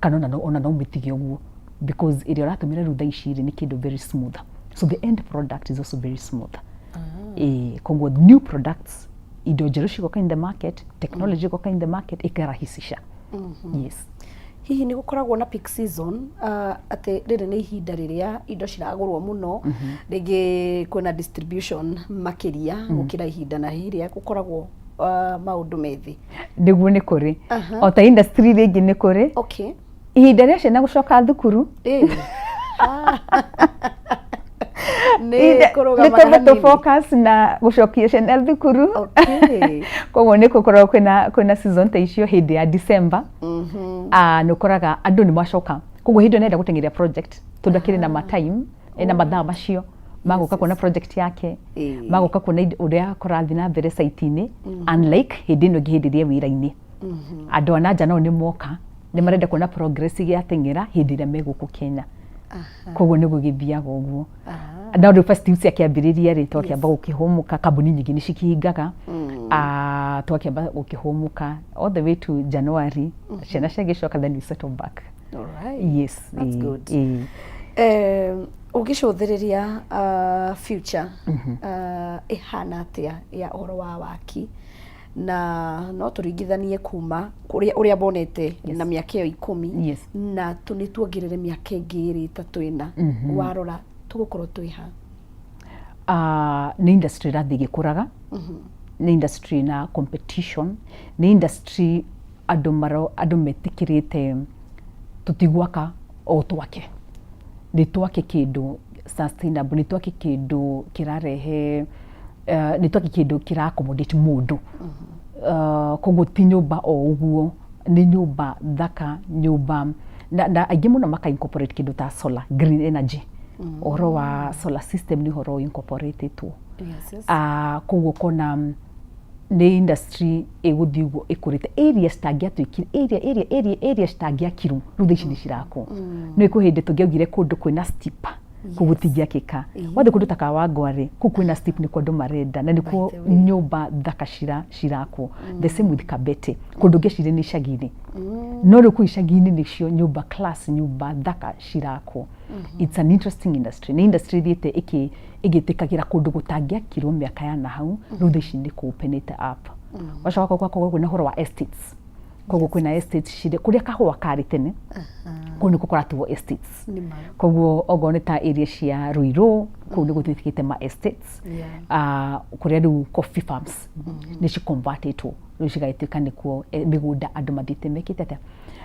kana ona no ũmĩtige ũguo, because ĩrĩa ũratũmĩra rĩu thaa ici rĩ, nĩ kĩndũ very smooth, so the end product is also very smooth. Koguo new products, indo njerũ cigoka in the market, technology igoka in the market, ĩkarahisisha. Yes. Hihi nĩ gũkoragwo na peak season, atĩ rĩrĩ nĩ ihinda rĩrĩa indo ciragũrwo mũno, rĩngĩ kwĩna distribution makĩria gũkĩra ihinda na rĩrĩa gũkoragwo maũndũ methĩ? Nĩguo, nĩ kũrĩ. O ta industry rĩngĩ nĩ kũrĩ ihinda rĩa ciana gũcoka thukuru. Nĩ Nĩ kũrũgamaga twambe tũ hanini. Focus na gũcokia ciana thukuru. Koguo nĩ gũkoragwo kwĩna season ta icio hĩndĩ ya December. Ah, nĩ ũkoraga andũ nĩ macoka, koguo hĩndĩ ĩyo nĩarenda gũteng'eria project tondũ akĩrĩ na ma time, ena mathaa macio magũka kuona project yake, magũka kuona ũrĩa kũrathiĩ na mbere site-inĩ, unlike hĩndĩ ĩno ĩngĩ, hĩndĩ ĩrĩa ĩ wĩra-inĩ. Andũ a nanja nao nĩ moka, nĩ marenda kuona progress gĩateng'era hĩndĩ ĩrĩa me gũkũ Kenya. Koguo nĩ gũgĩthiaga ũguo. No rĩu festive ciakĩambĩrĩria rĩ, twakĩamba gũkĩhũmũka, kambuni nyingĩ nĩ cikĩhingaga. Ah, twakĩamba gũkĩhũmũka all the way to January, ciana ciagĩcoka, then we settle back. Yes. That's good. Ũngĩcũthĩrĩria future ĩhana atĩa ya ũhoro wa waki, na no tũringithanie kuma kũrĩa ũrĩa monete na mĩaka ĩyo 10 na nĩ tuongerere mĩaka ĩngĩ ĩrĩ, ĩtatũ, ĩna, warora tũgũkorwo twĩ ha? Ah, nĩ industry ĩrathiĩ ĩgĩkũraga, nĩ industry na competition, nĩ industry andũ maro andũ metĩkĩrĩte tũtigwaka o twake, nĩ twake kĩndũ sustainable, nĩ twake kĩndũ kĩrarehe, nĩ twake kĩndũ kĩra accommodate mũndũ. Koguo ti nyũmba o ũguo, nĩ nyũmba thaka, nyũmba na aingĩ mũno maka incorporate kĩndũ ta solar, green energy. Ũhoro wa solar system nĩ ũhoro incorporatetwo. Ah, koguo ũkona nĩ industry ĩgũthiĩ ũguo ĩkũrĩte. Area citangĩatuĩkire area citangĩakirwo, rĩu thaa ici nĩ cirakwo. Nĩ kwĩ hĩndĩ tũngĩaugire kũndũ kwĩna steep kũu gũtingĩakĩka. Wathiĩ kũndũ ta Kawangware, kũu kwĩna steep nĩkuo andũ marenda na nĩkuo nyũmba thaka cirakwo. The same with Kabete, kũndũ ngĩciria nĩ icagi-inĩ, no rĩu kũu icagi-inĩ nĩcio nyũmba class, nyũmba thaka cirakwo. It's an interesting industry. Nĩ industry ĩthiĩte ĩgĩtĩkagĩra kũndũ gũtangĩakirwo mĩaka ya nahau, rĩu thaa ici nĩ kũ openĩte up. Wacoka gwakorwo kwĩna ũhoro wa estates, koguo kwĩna estates cirĩ kũrĩa kahũa karĩ tene, kũu nĩkuo kũratuo estates. Koguo okorwo nĩ ta area cia Ruiru, kũu nĩ gũtuĩkĩte ma estates. Ah, kũrĩa rĩu coffee farms nĩ ciconvertĩtwo, rĩu cigagĩtuĩka nĩkuo mĩgũnda andũ mathiĩte mekĩte atĩa.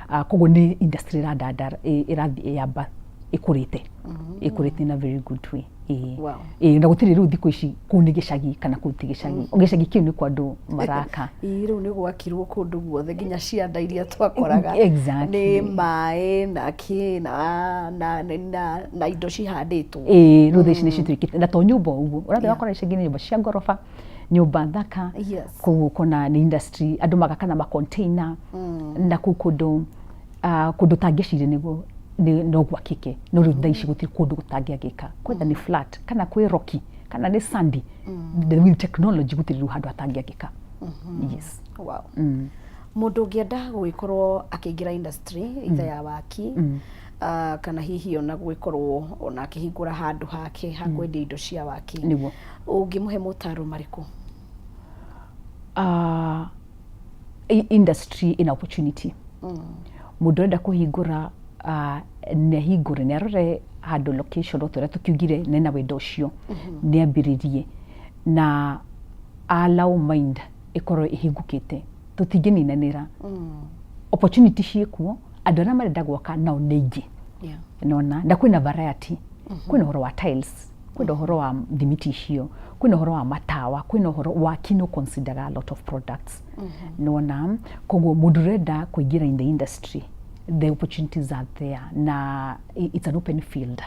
Ah, koguo nĩ industry ĩradandara, ĩrathiĩ ĩyamba ĩkũrĩte in a very good way. Ĩĩ. Wow. Ĩĩ, na gũtirĩ rĩu thikũ ici kũu nĩ gĩcagi kana kũu ti gĩcagi. Gĩcagi kĩu nĩkuo andũ maraka. Ĩĩ, rĩu nĩ gwakirwo kũndũ guothe nginya cianda iria twakoraga nĩ maĩ na kĩ na, na, na, na indo cihandĩtwo. Ĩĩ, rĩu thaa ici nĩ cituĩkĩte na to nyũmba o ũguo, ũrathiĩ ũgakora icagi-inĩ nyũmba cia ngoroba, nyũmba thaka. Koguo ũkona nĩ industry, andũ magaka na ma container na kũu kũndũ kũndũ ũtangĩciria nĩguo no gwakĩke, no rĩu thaa ici gũtirĩ kũndũ gũtangĩakĩka, kwetha nĩ flat kana kwĩ rocky kana nĩ sandy, with technology gũtirĩ rĩu handũ hatangĩakĩka. Yes. Wow. Mũndũ ũngĩenda gũgĩkorwo akĩingĩra industry either ya waki kana hihi ona gũgĩkorwo ona akĩhingũra handũ hake ha kwendia indo cia waki, Nĩguo. Ũngĩmũhe motaro marĩkũ? Industry ina opportunity. Mũndũ ũrenda kũhingũra nĩ ahingũre, nĩ arore handũ location o ta ũrĩa tũkiugire, na ena wendo ũcio, nĩ ambĩrĩrie na allow mind ĩkorwo ĩhingũkĩte, tũtingĩninanĩra. Opportunity ciĩkuo, andũ arĩa marenda gwaka nao nĩ aingĩ. Nona, na kwĩna variety, kwĩna ũhoro wa tiles, kwĩna ũhoro wa thimiti icio, kwĩna ũhoro wa matawa, kwĩna ũhoro waki no consider a lot of products. Nona, koguo mũndũ ũrenda kũingĩra in the industry, the opportunities are there na it's an open field.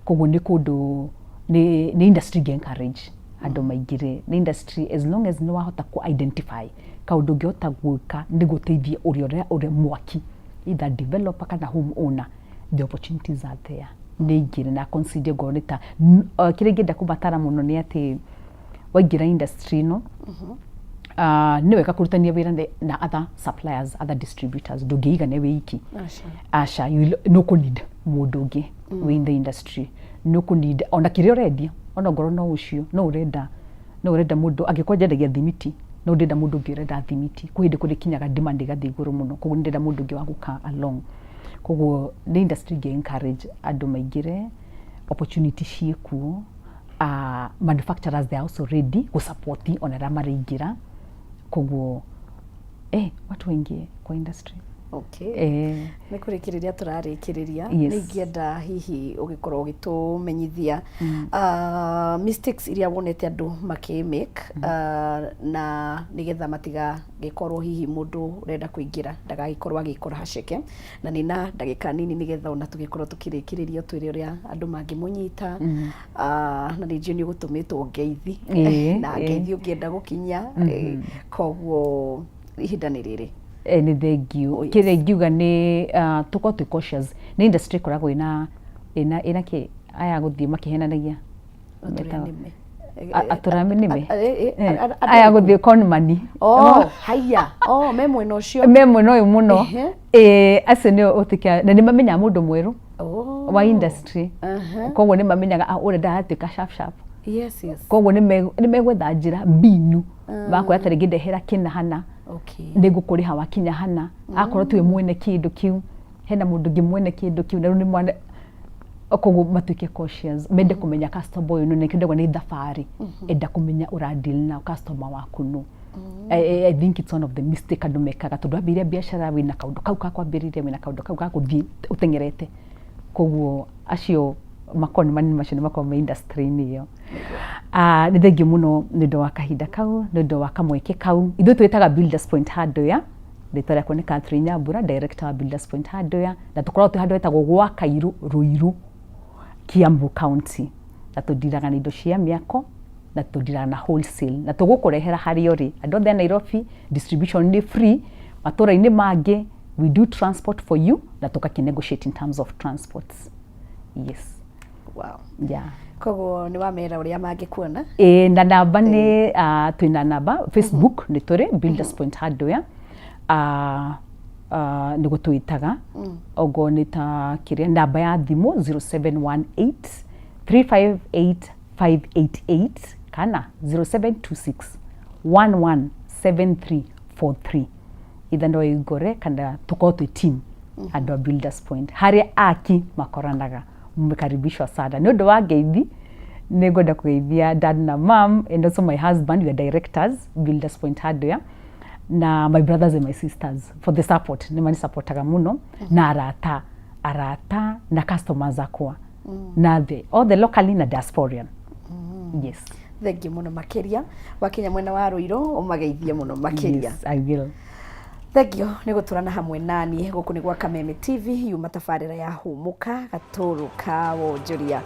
Koguo nĩ kũndũ nĩ industry ingĩ encourage andũ maingĩre, nĩ industry as long as nĩ wahota kũ identify kaũndũ ũngĩhota gwĩka nĩguo ũteithie ũrĩa ũrĩa mwaki, either developer kana home owner, the opportunities are there. Nĩ ingĩre na consider ngorwo nĩ ta kĩrĩa ingĩenda kũbatara mũno nĩ atĩ waingĩra industry ĩno, nĩ wega kũrutania wĩra na other suppliers, other distributors, ndũngĩigana wĩ iki. Aca, nĩ ũkũ need mũndũ ũngĩ wĩ in the industry, nĩ ũkũ need ona kĩrĩa ũrendia, ona ongorwo no ũcio, no ũrenda no ũrenda mũndũ, angĩkorwo njendagia thimiti, no ndĩrenda mũndũ ũngĩ ũrenda thimiti, kwĩ hĩndĩ kũrĩkinyaga demand ĩgathiĩ igũrũ mũno, koguo nĩ ndĩrenda mũndũ ũngĩ wa gũka along. Koguo nĩ industry ingĩ encourage andũ maingĩre, opportunity ciĩkuo, manufacturers they are also ready gũ support ona arĩa maraingĩra, koguo watu waingie kwa industry. Okay. Eh. Nĩ kũrĩkĩrĩria tũrarĩkĩrĩria. Yes. Nĩ ingĩenda hihi ũgĩkorwo ũgĩtũmenyithia mistakes iria wonete andũ makĩ make na nĩgetha matigagĩkorwo hihi mũndũ ũrenda kũingĩra ndagagĩkorwo agĩkora haceke, na nĩ na ndagĩka nini nĩgetha ona tũgĩkorwo tũkĩrĩkĩrĩria twĩre ũrĩa andũ mangĩmũnyita, na nĩ njũĩ nĩ ũgũtũmĩtwo ngeithi na ngeithi ũngĩenda gũkinyia, koguo ihinda nĩ rĩrĩ. Nĩ thengiũ. Oh, yes. Kĩrĩa ingiuga nĩ tũkorwo twĩ cautious, nĩ industry ĩkoragwo ĩna kĩ aya gũthiĩ makĩhenanagia. Atũrĩa nĩme. Atũra nĩme. Andũ Aya arĩkũ? Gũthiĩ con money. Oh, haiya. Oh, me mwena ũcio. Me mwena ũyũ mũno. Acio nĩo ũtuĩkaga na nĩ mamenyaga mũndũ mwerũ wa industry, koguo nĩ mamenyaga ũrĩa ndaratuĩka sharp sharp. Koguo nĩ megwetha njĩra mbinu makwĩra ta rĩngĩ ndehera kĩna hana, nĩ ngũkũrĩha wakinya hana, akorwo tiwe mwene kĩndũ kĩu, hena mũndũ ũngĩ mwene kĩndũ kĩu, na rĩu nĩ mwana. Koguo matuĩke cautious, mende kũmenya customer ũyũ nũ, nĩkĩo ndauga nĩ thabarĩ, enda kũmenya ũra deal na customer waku nũ. I think it's one of the mistake andũ mekaga, tondũ wambĩrĩria biacara wĩna kaũndũ kau ka kwambĩrĩria, wĩna kaũndũ kau ga gũthiĩ ũteng'erete, koguo acio makoni manini macio nĩ makoragwo me industry-inĩ ĩyo. Nĩ thengiũ mũno nĩ ũndũ wa kahinda kau, nĩ ũndũ wa kamweke kau. Ithuĩ twĩtaga Builders Point Hardware, rĩtwa rĩakwa nĩ Catherine Nyambura, director wa Builders Point Hardware, na tũkoragwo twĩ handũ hetagwo gwa Kairu, Ruiru, Kiambu County, na tũndiraga na indo cia mĩako na tũndiraga na wholesale, na tũgũkũrehera harĩa ũrĩ. Andũ othe a Nairobi, distribution nĩ free, matũra-inĩ mangĩ we do transport for you, na tũgakĩ negotiate in terms of transports. Yes. Yeah. Koguo nĩ wamera ũrĩa mangĩkuona. Ĩĩ, na namba nĩ twĩna namba Facebook, nĩ tũrĩ Builders Point Hardware, nĩguo twĩtaga, ogo nĩ ta kĩrĩa namba ya thimũ 0718 358 588 kana 0726 117343. Itha no ĩngore kana tũkorwo twĩ team andũ a Builders Point harĩa aki makoranaga, mmekaribishwa sana. Nĩ ũndũ wa ngeithi, nĩ ngwenda kũgeithia dad na mom and also my husband, we are directors Builders Point Hardware, na my brothers and my sisters for the support, nĩ manisupportaga mũno, na arata na customers akwa. Na thĩ othe locally na diasporian, yes. Thengiũ mũno makĩria. Wakinya mwena wa Rũirũ ũmageithie mũno makĩria. Yes, I will. Thengio nĩ gũtũrana hamwe naniĩ. Gũkũ nĩ gwa Kameme TV, yuma tabarĩra ya Hũmũka, gatũrũ ka wonjoria.